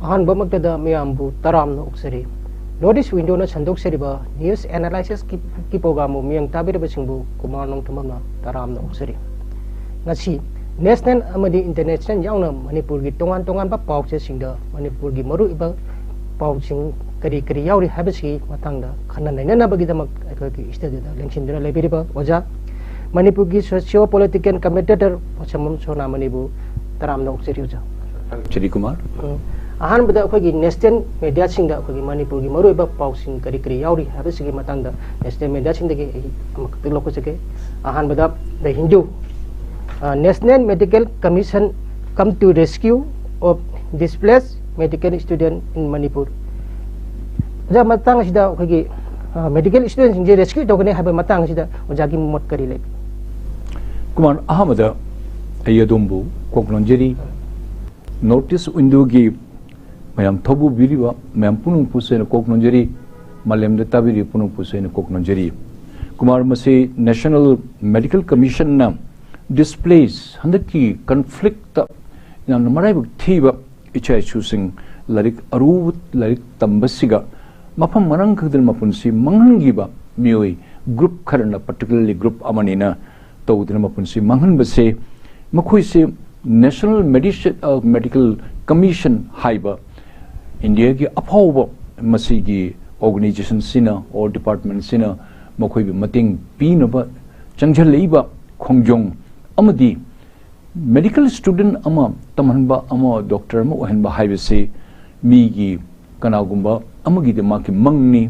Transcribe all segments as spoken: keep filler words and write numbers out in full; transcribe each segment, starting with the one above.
ꯑꯍꯥꯟꯕꯃꯛꯇꯗ ꯃꯌꯥꯝꯕꯨ ꯇꯔꯥꯝꯅ ꯑꯣꯛꯆꯔꯤ꯫ North East Window-ꯅ ꯁꯟꯗꯣꯛꯆꯔꯤꯕ news analysis-ꯀꯤ, ꯀꯤ program-ꯕꯨ ꯃꯤꯌꯦꯡ ꯇꯥꯕꯤꯔꯕꯁꯤꯡꯕꯨ ꯀꯨꯃꯥꯔ ꯅꯣꯡꯊꯣꯝꯕꯝꯅ ꯇꯔꯥꯝꯅ ꯑꯣꯛꯆꯔꯤ꯫ ꯉꯁꯤ national ꯑꯃꯗꯤ international ꯌꯥꯎꯅ ꯃꯅꯤꯄꯨꯔꯒꯤ ꯇꯣꯉꯥꯟ ꯇꯣꯉꯥꯟꯕ ꯄꯥꯎꯆꯦꯁꯤꯡꯗ ꯃꯅꯤꯄꯨꯔꯒꯤ ꯃꯔꯨꯑꯣꯏꯕ ꯄꯥꯎꯁꯤꯡ ꯀꯔꯤ ꯀꯔꯤ ꯌꯥꯎꯔꯤ ꯍꯥꯏꯕꯁꯤꯒꯤ ꯃꯇꯥꯡꯗ ꯈꯟꯅ ꯅꯩꯅꯅꯕꯒꯤꯗꯃꯛ ꯑꯩꯈꯣꯏꯒꯤ studio-ꯗ ꯂꯦꯡꯁꯤꯟꯗꯨꯅ ꯂꯩꯕꯤꯔꯤꯕ ꯑꯣꯖꯥ, ꯃꯅꯤꯄꯨꯔꯒꯤ socio political commentator ꯄꯣꯠꯁꯝꯕꯝ ꯁꯣꯅꯥꯃꯅꯤꯕꯨ ꯇꯔꯥꯝꯅ ꯑꯣꯛꯆꯔꯤ ꯑꯣꯖꯥ꯫ ꯆꯔꯤ ꯀꯨꯃꯥꯔ꯫ ꯎꯝ꯫ ꯑꯍꯥꯟꯕꯗ ꯑꯩꯈꯣꯏꯒꯤ national media-ꯁꯤꯡꯗ ꯑꯩꯈꯣꯏꯒꯤ ꯃꯅꯤꯄꯨꯔꯒꯤ ꯃꯔꯨꯑꯣꯏꯕ ꯄꯥꯎꯁꯤꯡ ꯀꯔꯤ ꯀꯔꯤ ꯌꯥꯎꯔꯤ ꯍꯥꯏꯕꯁꯤꯒꯤ ꯃꯇꯥꯡꯗ national media-ꯁꯤꯡꯗꯒꯤ ꯑꯩ ꯑꯃꯈꯛꯇꯪ ꯂꯧꯈꯠꯆꯒꯦ꯫ ꯑꯍꯥꯟꯕꯗ The Hindu, ꯑ, National Medical Commission come to rescue of displaced medical student in Manipur꯫ ꯑꯣꯖꯥ, ꯃꯇꯥꯡ ꯑꯁꯤꯗ ꯑꯩꯈꯣꯏꯒꯤ, ꯑ, medical student-ꯁꯤꯡꯁꯦ rescue ꯇꯧꯒꯅꯤ ꯍꯥꯏꯕ ꯃꯇꯥꯡ ꯑꯁꯤꯗ ꯑꯣꯖꯥꯒꯤ ꯃꯣꯠ ꯀꯔꯤ ꯂꯩ? ꯀꯨꯃꯥꯔ, ꯑꯍꯥꯟꯕꯗ ꯑꯩ ꯑꯗꯣꯝꯕꯨ ꯀꯣꯛ ꯅꯣꯟꯖꯔꯤ꯫ North East Window-ꯒꯤ ꯃꯌꯥꯝ ꯊꯧꯕꯨꯕꯤꯔꯤꯕ ꯃꯌꯥꯝ ꯄꯨꯝꯅꯃꯛꯄꯨꯁꯨ ꯑꯩꯅ ꯀꯣꯛ ꯅꯣꯟꯖꯔꯤ꯫ ꯃꯥꯂꯦꯝꯗ ꯇꯥꯕꯤꯔꯤꯕ ꯄꯨꯝꯅꯃꯛꯄꯨꯁꯨ ꯑꯩꯅ ꯀꯣꯛ ꯅꯣꯟꯖꯔꯤ꯫ ꯀꯨꯃꯥꯔ, ꯃꯁꯤ National Medical Commission-ꯅ displace, ꯍꯟꯗꯛꯀꯤ conflict-ꯇ ꯌꯥꯝꯅ ꯃꯔꯥꯏꯕꯛ ꯊꯤꯕ ꯏꯆꯥ ꯏꯁꯨꯁꯤꯡ ꯂꯥꯏꯔꯤꯛ ꯑꯔꯨꯕ ꯂꯥꯏꯔꯤꯛ ꯇꯝꯕꯁꯤꯒ ꯃꯐꯝ ꯃꯔꯥꯡ ꯈꯪꯗꯅ ꯃꯄꯨꯟꯁꯤ ꯃꯥꯡꯍꯟꯈꯤꯕ ꯃꯤꯑꯣꯏ group ꯈꯔꯅ, particularly group ꯑꯃꯅꯤꯅ ꯇꯧꯗꯨꯅ ꯃꯄꯨꯟꯁꯤ ꯃꯥꯡꯍꯟꯕꯁꯦ, ꯃꯈꯣꯏꯁꯦ National Medici-, ꯑ, Medical Commission ꯍꯥꯏꯕ ꯏꯟꯗꯤꯌꯥꯒꯤ ꯑꯐꯥꯎꯕ ꯃꯁꯤꯒꯤ organization-ꯁꯤꯅ or department-ꯁꯤꯅ ꯃꯈꯣꯏꯕꯨ ꯃꯇꯦꯡ ꯄꯤꯅꯕ ꯆꯪꯁꯤꯜꯂꯛꯏꯕ ꯈꯣꯡꯖꯣꯝ ꯑꯃꯗꯤ medical student ꯑꯃ ꯇꯝꯍꯟꯕ, ꯑꯃ doctor ꯑꯃ ꯑꯣꯏꯍꯟꯕ ꯍꯥꯏꯕꯁꯤ ꯃꯤꯒꯤ ꯀꯅꯥꯒꯨꯝꯕ ꯑꯃꯒꯤꯗꯤ ꯃꯥꯒꯤ ꯃꯪꯅꯤ,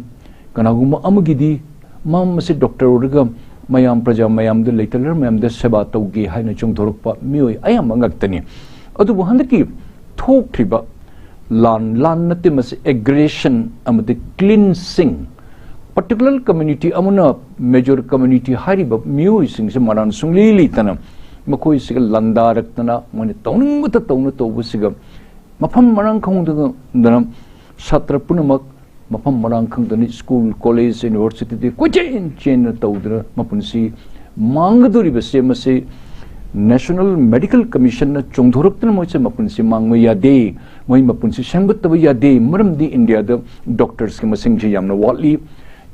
ꯀꯅꯥꯒꯨꯝꯕ ꯑꯃꯒꯤꯗꯤ ꯃꯥ ꯃꯁꯤ doctor ꯑꯣꯏꯔꯒ ꯃꯌꯥꯝ, ꯄ꯭ꯔꯖꯥ ꯃꯌꯥꯝꯗ, ꯂꯩꯇ ꯂꯩꯔ ꯃꯌꯥꯝꯗ ꯁꯦꯕꯥ ꯇꯧꯒꯦ ꯍꯥꯏꯅ ꯆꯣꯡꯊꯣꯔꯛꯄ ꯃꯤꯑꯣꯏ ꯑꯌꯥꯝꯕ ꯉꯥꯛꯇꯅꯤ꯫ ꯑꯗꯨꯕꯨ ꯍꯟꯗꯛꯀꯤ ꯊꯣꯛꯈ꯭ꯔꯤꯕ ꯂꯥꯟ, ꯂꯥꯟ ꯅꯠꯇꯦ, ꯃꯁꯤ aggression ꯑꯃꯗꯤ cleansing, particular community ꯑꯃꯅ major community ꯍꯥꯏꯔꯤꯕ ꯃꯤꯑꯣꯏꯁꯤꯡꯁꯦ ꯃꯔꯥꯟ ꯁꯨꯡꯂꯤ ꯂꯩꯇꯅ ꯃꯈꯣꯏꯁꯤꯒ ꯂꯥꯟꯗꯥꯔꯛꯇꯅ ꯃꯣꯏꯅ ꯇꯧꯅꯤꯡꯕꯇ ꯇꯧꯅ ꯇꯧꯕꯁꯤꯒ ꯃꯐꯝ ꯃꯔꯥꯡ ꯈꯪꯗꯅ ꯁꯥꯇ꯭ꯔ ꯄꯨꯝꯅꯃꯛ ꯃꯐꯝ ꯃꯔꯥꯡ ꯈꯪꯗꯅ school, college, university-ꯗ ꯀꯣꯏꯆꯦꯟ ꯆꯦꯟꯅ ꯇꯧꯗꯅ ꯃꯄꯨꯟꯁꯤ ꯃꯥꯡꯒꯗꯧꯔꯤꯕꯁꯦ ꯃꯁꯤ National Medical Commission ꯅ ꯆꯣꯡꯊꯣꯔꯛꯇꯅ ꯃꯣꯏꯁꯦ ꯃꯄꯨꯟꯁꯤ ꯃꯥꯡꯕ ꯌꯥꯗꯦ, ꯃꯣꯏ ꯃꯄꯨꯟꯁꯤ ꯁꯦꯝꯒꯠꯇꯕ ꯌꯥꯗꯦ, ꯃꯔꯝꯗꯤ ꯏꯟꯗꯤꯌꯥꯗ doctors ꯀꯤ ꯃꯁꯤꯡꯁꯤ ꯌꯥꯝꯅ ꯋꯥꯠꯂꯤ,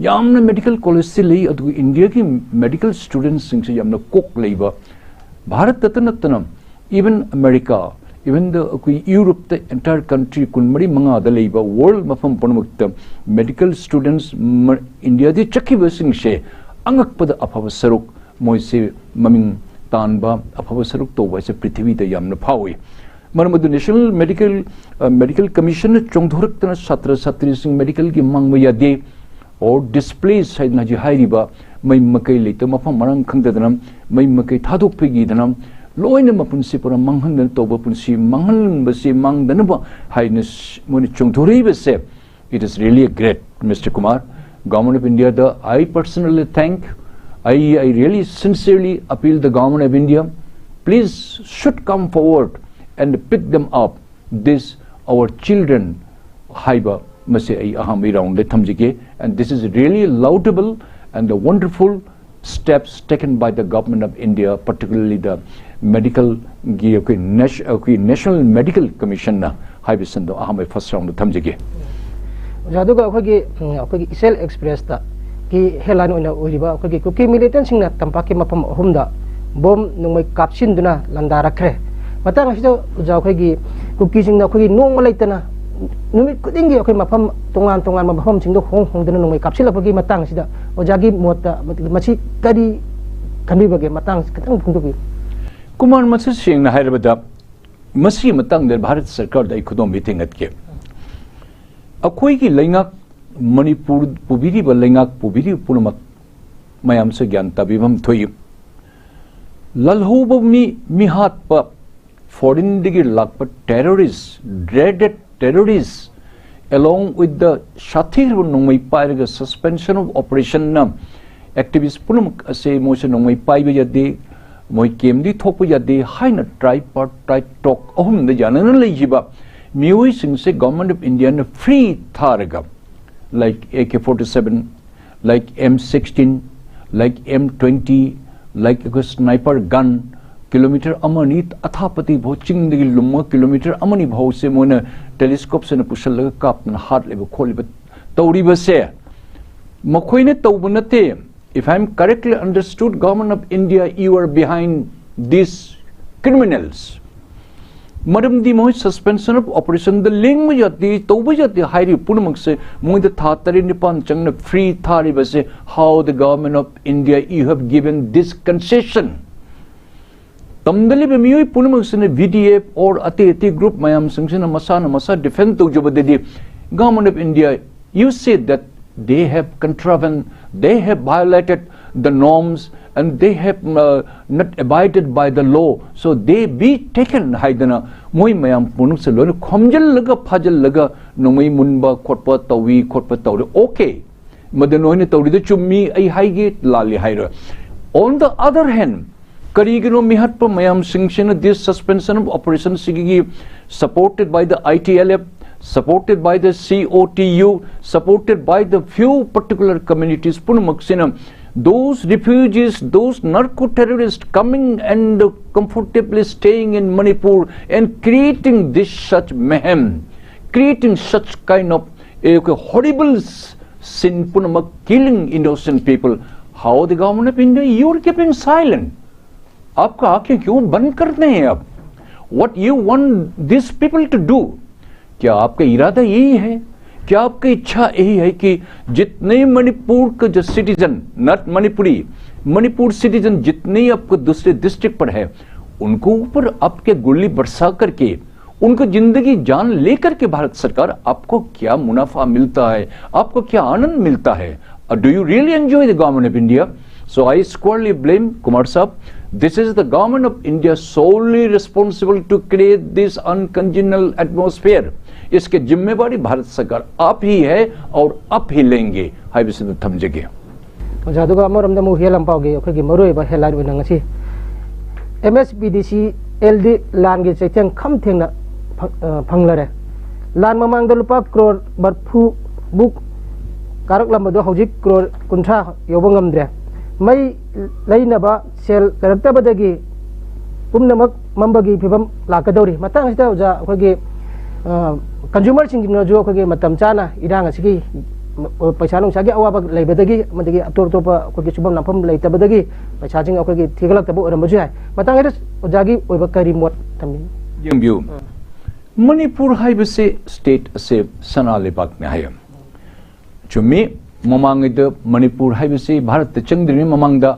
ꯌꯥꯝꯅ medical college ꯁꯤ ꯂꯩ, ꯑꯗꯨꯒ ꯏꯟꯗꯤꯌꯥꯒꯤ medical students ꯁꯤꯡꯁꯤ ꯌꯥꯝꯅ ꯀꯣꯛ ꯂꯩꯕ, ꯚꯥꯔꯠꯇꯇ ꯅꯠꯇꯅ even America, even the ꯑꯩꯈꯣꯏ ꯌꯨꯔꯣꯞꯇ entire country ꯀꯨꯟꯃꯔꯤ ꯃꯉꯥꯗ ꯂꯩꯕ world ꯃꯐꯝ ꯄꯨꯝꯅꯃꯛꯇ medical students ꯏꯟꯗꯤꯌꯥꯗꯒꯤ ꯆꯠꯈꯤꯕꯁꯤꯡꯁꯦ ꯑꯉꯛꯄꯗ ꯑꯐꯕ ꯁꯔꯨꯛ, ꯃꯣꯏꯁꯦ ꯃꯃꯤꯡ ꯇꯥꯟꯕ, ꯑꯐꯕ ꯁꯔꯨꯛ ꯇꯧꯕ ꯍꯥꯏꯁꯦ ꯄ꯭ꯔꯤꯊꯤꯕꯤꯗ ꯌꯥꯝꯅ ꯐꯥꯎꯏ꯫ ꯃꯔꯝ ꯑꯗꯨꯅ National Medical, medical Commission ꯅ ꯆꯣꯡꯊꯣꯔꯛꯇꯅ ꯁꯥꯇ꯭ꯔ ꯁꯥꯇ꯭ꯔꯤꯁꯤꯡ medical ꯒꯤ ꯃꯥꯡꯕ ꯌꯥꯗꯦ, or displace ꯍꯥꯏꯗꯅ ꯍꯧꯖꯤꯛ ꯍꯥꯏꯔꯤꯕ ꯃꯩ ꯃꯀꯩ ꯂꯩꯇ, ꯃꯐꯝ ꯃꯔꯥꯡ ꯈꯪꯗꯗꯅ ꯃꯩ ꯃꯀꯩ ꯊꯥꯗꯣꯛꯄꯤꯈꯤꯗꯅ ꯂꯣꯏꯅ ꯃꯄꯨꯟꯁꯤ ꯄꯨꯔꯥ ꯃꯥꯡꯍꯟꯗꯅ ꯇꯧꯕ ꯄꯨꯟꯁꯤ ꯃꯥꯡꯍꯟꯕꯁꯤ ꯃꯥꯡꯗꯅꯕ ꯍꯥꯏꯅ ꯁ-, ꯃꯣꯏꯅ ꯆꯣꯡꯊꯣꯔꯛꯏꯕꯁꯦ, it is really a great, Mister Kumar. Government of India the I personally thank, I, I really sincerely appeal the Government of India, please should come forward and pick them up, this our children ꯍꯥꯏꯕ ꯃꯁꯤ ꯑꯩ ꯑꯍꯥꯟꯕ round ꯗ ꯊꯝꯖꯒꯦ꯫ And this is really laudable and the wonderful steps taken by the Government of India, particularly the medical ꯒꯤ ꯑꯩꯈꯣꯏ S-, ꯑꯩꯈꯣꯏ National Medical Commission ꯅ ꯍꯥꯏꯕꯁꯤꯡꯗꯣ ꯑꯍꯥꯟꯕ first round ꯗ ꯊꯝꯖꯒꯦ꯫ ꯑꯣꯖꯥ, ꯑꯗꯨꯒ ꯑꯩꯈꯣꯏꯒꯤ ꯎꯝ, ꯑꯩꯈꯣꯏꯒꯤ ꯏꯆꯦꯜ ꯑꯦꯛꯁꯄ꯭ꯔꯦꯁꯇ ꯀꯤ headline ꯑꯣꯏꯅ ꯑꯣꯏꯔꯤꯕ ꯑꯩꯈꯣꯏꯒꯤ ꯀꯨꯀꯤ ꯃꯤꯂꯤꯇꯦꯟꯁꯤꯡꯅ ꯇꯝꯄꯥꯛꯀꯤ ꯃꯐꯝ ꯑꯍꯨꯝꯗ ꯕꯣꯝ ꯅꯣꯡꯃꯩ ꯀꯥꯞꯁꯤꯟꯗꯨꯅ ꯂꯥꯟꯗꯥꯔꯛꯈ꯭ꯔꯦ꯫ ꯃꯇꯥꯡ ꯑꯁꯤꯗ ꯑꯣꯖꯥ, ꯑꯩꯈꯣꯏꯒꯤ ꯀꯨꯀꯤꯁꯤꯡꯅ ꯑꯩꯈꯣꯏꯒꯤ ꯅꯣꯡꯃ ꯂꯩꯇꯅ ꯅꯨꯃꯤꯠ ꯈꯨꯗꯤꯡꯒꯤ ꯑꯩꯈꯣꯏ ꯃꯐꯝ ꯇꯣꯉꯥꯟ ꯇꯣꯉꯥꯟꯕ ꯃꯐꯝꯁꯤꯡꯗ ꯍꯣꯡ ꯍꯣꯡꯗꯨꯅ ꯅꯣꯡꯃꯩ ꯀꯥꯞꯁꯤꯜꯂꯛꯄꯒꯤ ꯃꯇꯥꯡ ꯑꯁꯤꯗ ꯑꯣꯖꯥꯒꯤ ꯃꯣꯠꯇ ꯃꯁꯤ ꯀꯔꯤ ꯈꯟꯕꯤꯕꯒꯦ? ꯃꯇꯥꯡ ꯈꯤꯇꯪ ꯐꯣꯡꯗꯣꯛꯄꯤꯌꯨ꯫ ꯀꯨꯃꯥꯔ, ꯃꯁꯤ ꯁꯦꯡꯅ ꯍꯥꯏꯔꯕꯗ ꯃꯁꯤꯒꯤ ꯃꯇꯥꯡꯗ ꯚꯥꯔꯠ ꯁꯔꯀꯥꯔꯗ ꯑꯩ ꯈꯨꯗꯣꯝꯕꯤ ꯊꯦꯡꯒꯠꯀꯦ꯫ ꯑꯩꯈꯣꯏꯒꯤ ꯂꯩꯉꯥꯛ, ꯃꯅꯤꯄꯨꯔ ꯄꯨꯕꯤꯔꯤꯕ ꯂꯩꯉꯥꯛ ꯄꯨꯕꯤꯔꯤꯕ ꯄꯨꯝꯅꯃꯛ ꯃꯌꯥꯝꯁꯨ ꯒ꯭ꯌꯥꯟ ꯇꯥꯕꯤꯐꯝ ꯊꯣꯛꯏ꯫ ꯂꯜꯍꯧꯕ ꯃꯤ, ꯃꯤꯍꯥꯠꯄ, foreign ꯗꯒꯤ ꯂꯥꯛꯄ terrorist, dreaded terrorist, along with the ꯁꯥꯊꯤꯔꯕ ꯅꯣꯡꯃꯩ ꯄꯥꯏꯔꯒ suspension of operation ꯅ activist ꯄꯨꯝꯅꯃꯛ ꯑꯁꯦ ꯃꯣꯏꯁꯦ ꯅꯣꯡꯃꯩ ꯄꯥꯏꯕ ꯌꯥꯗꯦ, ꯃꯣꯏ camp ꯗꯒꯤ ꯊꯣꯛꯄ ꯌꯥꯗꯦ ꯍꯥꯏꯅ tripartite talk ꯑꯍꯨꯝꯗ ꯌꯥꯅꯅ ꯂꯩꯈꯤꯕ ꯃꯤꯑꯣꯏꯁꯤꯡꯁꯦ Government of India ꯅ free ꯊꯥꯔꯒ, like A K forty seven, like M sixteen, like M twenty, like ꯑꯩꯈꯣꯏ sniper gun, ꯀꯤꯂꯣꯃꯤꯇꯔ ꯑꯃꯅꯤ ꯑꯊꯥꯄꯇꯤ ꯐꯥꯎ, ꯆꯤꯡꯗꯒꯤ ꯂꯨꯝꯃꯒ ꯀꯤꯂꯣꯃꯤꯇꯔ ꯑꯃꯅꯤ ꯐꯥꯎꯁꯦ ꯃꯣꯏꯅ ꯇꯦꯂꯤꯁꯀꯣꯞꯁꯤꯅ ꯄꯨꯁꯜꯂꯒ ꯀꯥꯞꯇꯅ ꯍꯥꯠꯂꯤꯕ ꯈꯣꯠꯂꯤꯕ ꯇꯧꯔꯤꯕꯁꯦ ꯃꯈꯣꯏꯅ ꯇꯧꯕ ꯅꯠꯇꯦ꯫ If I am correctly understood, Government of India, you are behind these criminals. ꯃꯔꯝꯗꯤ ꯃꯣꯏ suspension of operationꯗ ꯂꯦꯡꯕ ꯌꯥꯗꯦ, ꯇꯧꯕ ꯌꯥꯗꯦ ꯍꯥꯏꯔꯤꯕ ꯄꯨꯝꯅꯃꯛꯁꯦ ꯃꯣꯏꯗ ꯊꯥ ꯇꯔꯦꯠ ꯅꯤꯄꯥꯟ ꯆꯪꯅ free ꯊꯥꯔꯤꯕꯁꯦ, how the Government of India you have given this concession? ꯇꯝꯗ ꯂꯩꯕ ꯃꯤꯑꯣꯏ ꯄꯨꯝꯅꯃꯛꯁꯤꯅ V D F or ꯑꯇꯩ ꯑꯇꯩ group ꯃꯌꯥꯝꯁꯤꯡꯁꯤꯅ ꯃꯁꯥꯅ ꯃꯁꯥ defend ꯇꯧꯖꯕꯗꯗꯤ, Government of India, you said that they have contravened, they have violated the norms and they have uh, not abided by the law, so they be taken ꯍꯥꯏꯗꯅ ꯃꯣꯏ ꯃꯌꯥꯝ ꯄꯨꯝꯅꯃꯛꯁꯦ ꯂꯣꯏꯅ ꯈꯣꯝꯖꯤꯜꯂꯒ ꯐꯥꯖꯤꯜꯂꯒ ꯅꯣꯡꯃꯩ ꯃꯨꯟꯕ ꯈꯣꯠꯄ ꯇꯧꯏ ꯈꯣꯠꯄ ꯇꯧꯔꯦ꯫ Okay, ꯃꯗꯨ ꯅꯣꯏꯅ ꯇꯧꯔꯤꯗꯨ ꯆꯨꯝꯃꯤ, ꯑꯩ ꯍꯥꯏꯒꯦ ꯂꯥꯜꯂꯤ ꯍꯥꯏꯔꯣꯏ꯫ On the other hand, ꯀꯔꯤꯒꯤꯅꯣ ꯃꯤꯍꯠꯄ ꯃꯌꯥꯝꯁꯤꯡꯁꯤꯅ this suspension of operation ꯁꯤꯒꯤ supported by the I T L F, supported by the C O T U, supported by the few particular communities ꯄꯨꯝꯅꯃꯛꯁꯤꯅ those refugees, those narco terrorists coming and comfortably staying in Manipur and creating this such mayhem, creating such kind of a horrible scene, putting up, killing innocent people. How the government of India, you are keeping silent? आपका आंखें क्यों बंद करते हैं आप? What you want these people to do? क्या आपका इरादा यही है? क्या आपकी इच्छा यही है कि जितने मणिपुर के जो citizen, not Manipuri, Manipur citizen जितने आपको दूसरे डिस्ट्रिक्ट पर है, उनको ऊपर आपके गोली बरसा करके उनको जिंदगी जान लेकर के भारत सरकार आपको क्या मुनाफा मिलता है, आपको क्या आनंद मिलता है? Do you really enjoy the government of India? So I squarely blame Kumar Saab. This is the government of India solely responsible to create this uncongenial atmosphere. इसके जिम्मेवारी भारत सरकार आप ही है और आप ही लेंगे. ꯍꯥꯏꯕꯁꯤꯗ ꯊꯝꯖꯒꯦ. ꯑꯣꯖꯥ, ꯑꯗꯨꯒ ꯑꯃꯔꯣꯝꯗ ꯑꯃꯨꯛ ꯍꯤꯌꯥ ꯂꯝꯄꯥꯎꯒꯤ ꯑꯩꯈꯣꯏꯒꯤ ꯃꯔꯨꯑꯣꯏꯕ headline ꯑꯣꯏꯅ ꯉꯁꯤ M S P D C L D ꯂꯥꯟꯒꯤ ꯆꯩꯊꯦꯡ ꯈꯝ ꯊꯦꯡꯅ ꯐꯪ- ꯑ, ꯐꯪꯂꯔꯦ꯫ ꯂꯥꯟ ꯃꯃꯥꯡꯗ ꯂꯨꯄꯥ ꯀ꯭ꯔꯣꯔ ꯃꯔꯐꯨ ꯃꯨꯛ ꯀꯥꯔꯛꯂꯝꯕꯗꯨ ꯍꯧꯖꯤꯛ ꯀ꯭ꯔꯣꯔ ꯀꯨꯟꯊ꯭ꯔꯥ ꯌꯧꯕ ꯉꯝꯗ꯭ꯔꯦ꯫ ꯃꯩ ꯂꯩꯅꯕ ꯁꯦꯜ ꯂꯩꯔꯛꯇꯕꯗꯒꯤ ꯄꯨꯝꯅꯃꯛ ꯃꯝꯕꯒꯤ ꯐꯤꯕꯝ ꯂꯥꯛꯀꯗꯧꯔꯤ꯫ ꯃꯇꯥꯡ ꯑꯁꯤꯗ ꯑꯣꯖꯥ, ꯑꯩꯈꯣꯏꯒꯤ ꯀꯟꯖꯨꯃꯔꯁꯤꯡꯁꯤꯅꯁꯨ ꯑꯩꯈꯣꯏꯒꯤ ꯃꯇꯝ ꯆꯥꯅ ꯏꯔꯥꯡ ꯑꯁꯤꯒꯤ ꯄꯩꯁꯥ ꯅꯨꯡꯁꯥꯒꯤ ꯑꯋꯥꯕ ꯂꯩꯕꯗꯒꯤ ꯑꯃꯗꯤ ꯑꯇꯣꯞ ꯑꯇꯣꯞꯄ ꯑꯩꯈꯣꯏꯒꯤ ꯁꯨꯐꯝ ꯅꯣꯝꯐꯝ ꯂꯩꯇꯕꯗꯒꯤ ꯄꯩꯁꯥꯁꯤꯡ ꯑꯩꯈꯣꯏꯒꯤ ꯊꯤꯒꯠꯂꯛꯇꯕ ꯑꯣꯏꯔꯝꯕꯁꯨ ꯌꯥꯏ꯫ ꯃꯇꯥꯡ ꯑꯁꯤꯗ ꯑꯣꯖꯥꯒꯤ ꯑꯣꯏꯕ ꯀꯔꯤ ꯃꯣꯠ ꯊꯝꯕꯤ? ꯌꯦꯡꯕꯤꯌꯨ, ꯃꯅꯤꯄꯨꯔ ꯍꯥꯏꯕꯁꯤ ꯁ꯭ꯇꯦꯠ ꯑꯁꯦ ꯁꯅꯥ ꯂꯩꯕꯥꯛꯅꯤ ꯍꯥꯏ꯫ ꯆꯨꯝꯃꯤ, ꯃꯃꯥꯡꯉꯩꯗ ꯃꯅꯤꯄꯨꯔ ꯍꯥꯏꯕꯁꯤ ꯚꯥꯔꯠꯇ ꯆꯪꯗ꯭ꯔꯤꯉꯩ ꯃꯃꯥꯡꯗ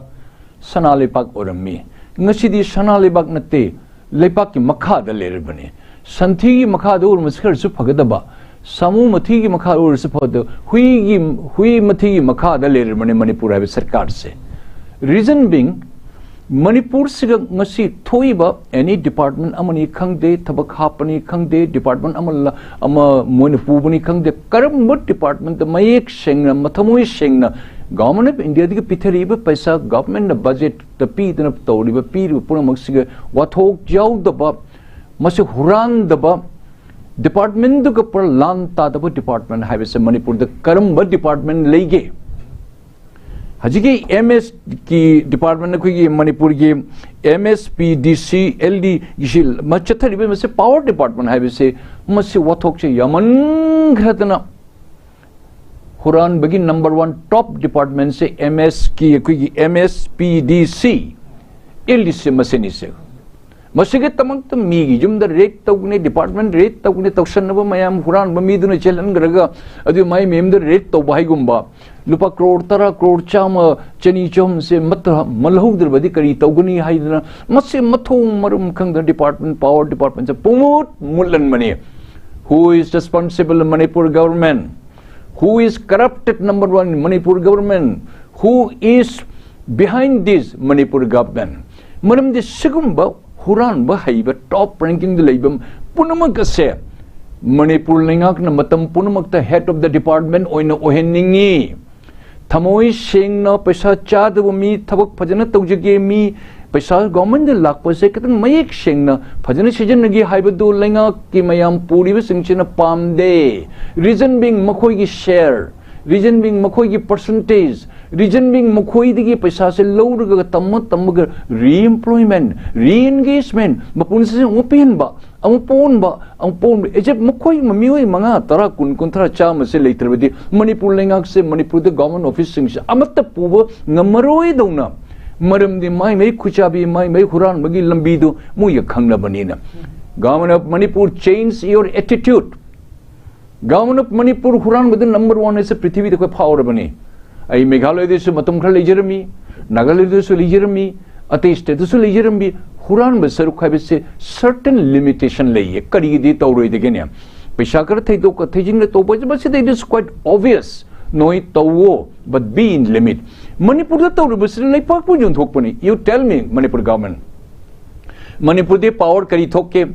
ꯁꯅꯥ ꯂꯩꯕꯥꯛ ꯑꯣꯏꯔꯝꯃꯤ꯫ ꯉꯁꯤꯗꯤ ꯁꯅꯥ ꯂꯩꯕꯥꯛ ꯅꯠꯇꯦ, ꯂꯩꯕꯥꯛꯀꯤ ꯃꯈꯥꯗ ꯂꯩꯔꯕꯅꯤ꯫ ꯁꯟꯊꯤꯒꯤ ꯃꯈꯥꯗ ꯑꯣꯏꯔꯝꯕꯁꯤ ꯈꯔꯁꯨ ꯐꯒꯗꯕ, ꯁꯥꯃꯨ ꯃꯊꯤꯒꯤ ꯃꯈꯥꯗ ꯑꯣꯏꯔꯁꯨ ꯐꯒꯗꯕ, ꯍꯨꯏꯒꯤ, ꯍꯨꯏ ꯃꯊꯤꯒꯤ ꯃꯈꯥꯗ ꯂꯩꯔꯕꯅꯤ ꯃꯅꯤꯄꯨꯔ ꯍꯥꯏꯕ ꯁꯔꯀꯥꯔꯁꯦ꯫ Reason being, ꯃꯅꯤꯄꯨꯔꯁꯤꯒ ꯉꯁꯤ ꯊꯣꯛꯏꯕ any department ꯑꯃꯅꯤ ꯈꯪꯗꯦ, ꯊꯕꯛ ꯍꯥꯞꯄꯅꯤ ꯈꯪꯗꯦ, department ꯑꯃ ꯂ-, ꯑꯃ ꯃꯣꯏꯅ ꯄꯨꯕꯅꯤ ꯈꯪꯗꯦ, ꯀꯔꯝꯕ department ꯃꯌꯦꯛ ꯁꯦꯡꯅ, ꯃꯊꯃꯣꯏ ꯁꯦꯡꯅ Government of Indiaꯗꯒꯤ ꯄꯤꯊꯔꯤꯕ ꯄꯩꯁꯥ, governmentꯅ budgetꯇ ꯄꯤꯗꯅ ꯇꯧꯔꯤꯕ, ꯄꯤꯔꯤꯕ ꯄꯨꯝꯅꯃꯛꯁꯤꯒ ꯋꯥꯊꯣꯛ ꯌꯥꯎꯗꯕ, ꯃꯁꯤ ꯍꯨꯔꯥꯟꯗꯕ, departmentꯗꯨꯒ ꯄꯨꯔꯥ ꯂꯥꯟ ꯇꯥꯗꯕ department ꯍꯥꯏꯕꯁꯦ ꯃꯅꯤꯄꯨꯔꯗ ꯀꯔꯝꯕ department ꯂꯩꯒꯦ? ꯍꯧꯖꯤꯛꯀꯤ ꯑꯦꯝ ꯑꯦꯁꯀꯤ department, ꯑꯩꯈꯣꯏꯒꯤ ꯃꯅꯤꯄꯨꯔꯒꯤ ꯑꯦꯝ ꯑꯦꯁ ꯄꯤ ꯗꯤ ꯁꯤ ꯑꯦꯜ ꯗꯤꯒꯤꯁꯤ ꯆꯠꯊꯔꯤꯕ ꯃꯁꯤ power department ꯍꯥꯏꯕꯁꯦ, ꯃꯁꯤ ꯋꯥꯊꯣꯛꯁꯦ ꯌꯥꯝꯃꯟꯈ꯭ꯔꯗꯅ ꯍꯨꯔꯥꯟꯕꯒꯤ number one top departmentꯁꯦ ꯑꯦꯝ ꯑꯦꯁꯀꯤ, ꯑꯩꯈꯣꯏꯒꯤ ꯑꯦꯝ ꯑꯦꯁ ꯄꯤ ꯗꯤ ꯁꯤ ꯑꯦꯜ ꯗꯤꯁꯤ ꯃꯁꯤꯅꯤꯁꯦ꯫ ꯃꯁꯤꯒꯤꯗꯃꯛꯇ ꯃꯤꯒꯤ ꯌꯨꯝꯗ raid ꯇꯧꯒꯅꯤ, department raid ꯇꯧꯒꯅꯤ, ꯇꯧꯁꯟꯅꯕ ꯃꯌꯥꯝ ꯍꯨꯔꯥꯟꯕ ꯃꯤꯗꯨꯅ ꯆꯦꯜꯍꯟꯈ꯭ꯔꯒ ꯑꯗꯨ ꯃꯥꯏ ꯃꯌꯨꯝꯗ raid ꯇꯧꯕ ꯍꯥꯏꯒꯨꯝꯕ, ꯂꯨꯄꯥ ꯀ꯭ꯔꯣꯔ ꯇꯔꯥ, ꯀ꯭ꯔꯣꯔ ꯆꯥꯝꯃ, ꯆꯅꯤ, ꯆꯍꯨꯝꯁꯦ ꯃꯠꯇ ꯃꯜꯍꯧꯗ꯭ꯔꯕꯗꯤ ꯀꯔꯤ ꯇꯧꯒꯅꯤ ꯍꯥꯏꯗꯅ ꯃꯁꯤ ꯃꯊꯣꯡ ꯃꯔꯝ ꯈꯪꯗꯅ department, power departmentꯁꯦ ꯄꯨꯡꯃꯨꯠ ꯃꯨꯠꯍꯟꯕꯅꯤ꯫ Who is responsible? Manipur government. Who is corrupted? Number one, Manipur government. Who is behind this? Manipur government. ꯃꯔꯝꯗꯤ ꯁꯤꯒꯨꯝꯕ ꯍꯨꯔꯥꯟꯕ ꯍꯩꯕ top rankingꯗ ꯂꯩꯕ ꯄꯨꯝꯅꯃꯛ ꯑꯁꯦ ꯃꯅꯤꯄꯨꯔ ꯂꯩꯉꯥꯛꯅ ꯃꯇꯝ ꯄꯨꯝꯅꯃꯛꯇ head of the department ꯑꯣꯏꯅ ꯑꯣꯏꯍꯟꯅꯤꯡꯉꯤ꯫ ꯊꯃꯣꯏ ꯁꯦꯡꯅ ꯄꯩꯁꯥ ꯆꯥꯗꯕ ꯃꯤ, ꯊꯕꯛ ꯐꯖꯅ ꯇꯧꯖꯒꯦ, ꯃꯤ ꯄꯩꯁꯥ governmentꯗ ꯂꯥꯛꯄꯁꯦ ꯈꯤꯇꯪ ꯃꯌꯦꯛ ꯁꯦꯡꯅ ꯐꯖꯅ ꯁꯤꯖꯤꯟꯅꯒꯦ ꯍꯥꯏꯕꯗꯨ ꯂꯩꯉꯥꯛꯀꯤ ꯃꯌꯥꯝ ꯄꯨꯔꯤꯕꯁꯤꯡꯁꯤꯅ ꯄꯥꯝꯗꯦ꯫ Reason being ꯃꯈꯣꯏꯒꯤ share, reason being ꯃꯈꯣꯏꯒꯤ percentage, Reason being, ꯃꯈꯣꯏꯗꯒꯤ ꯄꯩꯁꯥꯁꯦ ꯂꯧꯔꯒ ꯇꯝꯃ ꯇꯝꯃꯒ reemployment, re-engagement, ꯃꯄꯨꯟꯁꯤꯁꯦ ꯑꯃꯨꯛ ꯄꯤꯍꯟꯕ, ꯑꯃꯨꯛ ꯄꯣꯟꯕ, ꯑꯃꯨꯛ ꯄꯣꯟꯕ꯫ ꯑꯦꯖꯦ, ꯃꯈꯣꯏ ꯃꯤꯑꯣꯏ ꯃꯉꯥ, ꯇꯔꯥ, ꯀꯨꯟ, ꯀꯨꯟꯊ꯭ꯔꯥ, ꯆꯥꯝꯃꯁꯦ ꯂꯩꯇ꯭ꯔꯕꯗꯤ ꯃꯅꯤꯄꯨꯔ ꯂꯩꯉꯥꯛꯁꯦ, ꯃꯅꯤꯄꯨꯔꯗ government officeꯁꯤꯡꯁꯦ ꯑꯃꯠꯇ ꯄꯨꯕ ꯉꯝꯃꯔꯣꯏꯗꯧꯅ, ꯃꯔꯝꯗꯤ ꯃꯥꯏ ꯃꯥꯏ ꯈꯨꯆꯥꯕꯤ, ꯃꯥꯏ ꯃꯥꯏ ꯍꯨꯔꯥꯟꯕꯒꯤ ꯂꯝꯕꯤꯗꯨ ꯃꯣꯏꯒ ꯈꯪꯅꯕꯅꯤꯅ꯫ Government of Manipur, change your attitude. Government of Manipur ꯍꯨꯔꯥꯟꯕꯗ number one ꯑꯁꯦ ꯄ꯭ꯔꯤꯊꯤꯕꯤꯗ ꯑꯩꯈꯣꯏ ꯐꯥꯎꯔꯕꯅꯤ꯫ ꯑꯩ ꯃꯦꯘꯥꯂꯌꯗꯁꯨ ꯃꯇꯝ ꯈꯔ ꯂꯩꯖꯔꯝꯃꯤ, ꯅꯥꯒꯥꯂꯦꯟꯗꯁꯨ ꯂꯩꯖꯔꯝꯃꯤ, ꯑꯇꯩ stateꯇꯁꯨ ꯂꯩꯖꯔꯝꯃꯤ꯫ ꯍꯨꯔꯥꯟꯕ ꯁꯔꯨꯛ ꯍꯥꯏꯕꯁꯦ certain limitation ꯂꯩꯌꯦ꯫ ꯀꯔꯤꯒꯤꯗꯤ ꯇꯧꯔꯣꯏꯗꯒꯦꯅꯦ? ꯄꯩꯁꯥ ꯈꯔ ꯊꯩꯗꯣꯛꯀ ꯊꯩꯖꯤꯟꯒ ꯇꯧꯕ ꯍꯥꯏꯁꯦ, ꯃꯁꯤꯗ it is quite obvious꯫ ꯅꯣꯏ ꯇꯧꯋꯣ, but be in limit꯫ ꯃꯅꯤꯄꯨꯔꯗ ꯇꯧꯔꯤꯕꯁꯤꯅ ꯂꯩꯄꯥꯛꯄꯨ ꯌꯣꯟꯊꯣꯛꯄꯅꯤ꯫ You tell me, Manipur government꯫ ꯃꯅꯤꯄꯨꯔꯗꯤ power ꯀꯔꯤ ꯊꯣꯛꯀꯦ?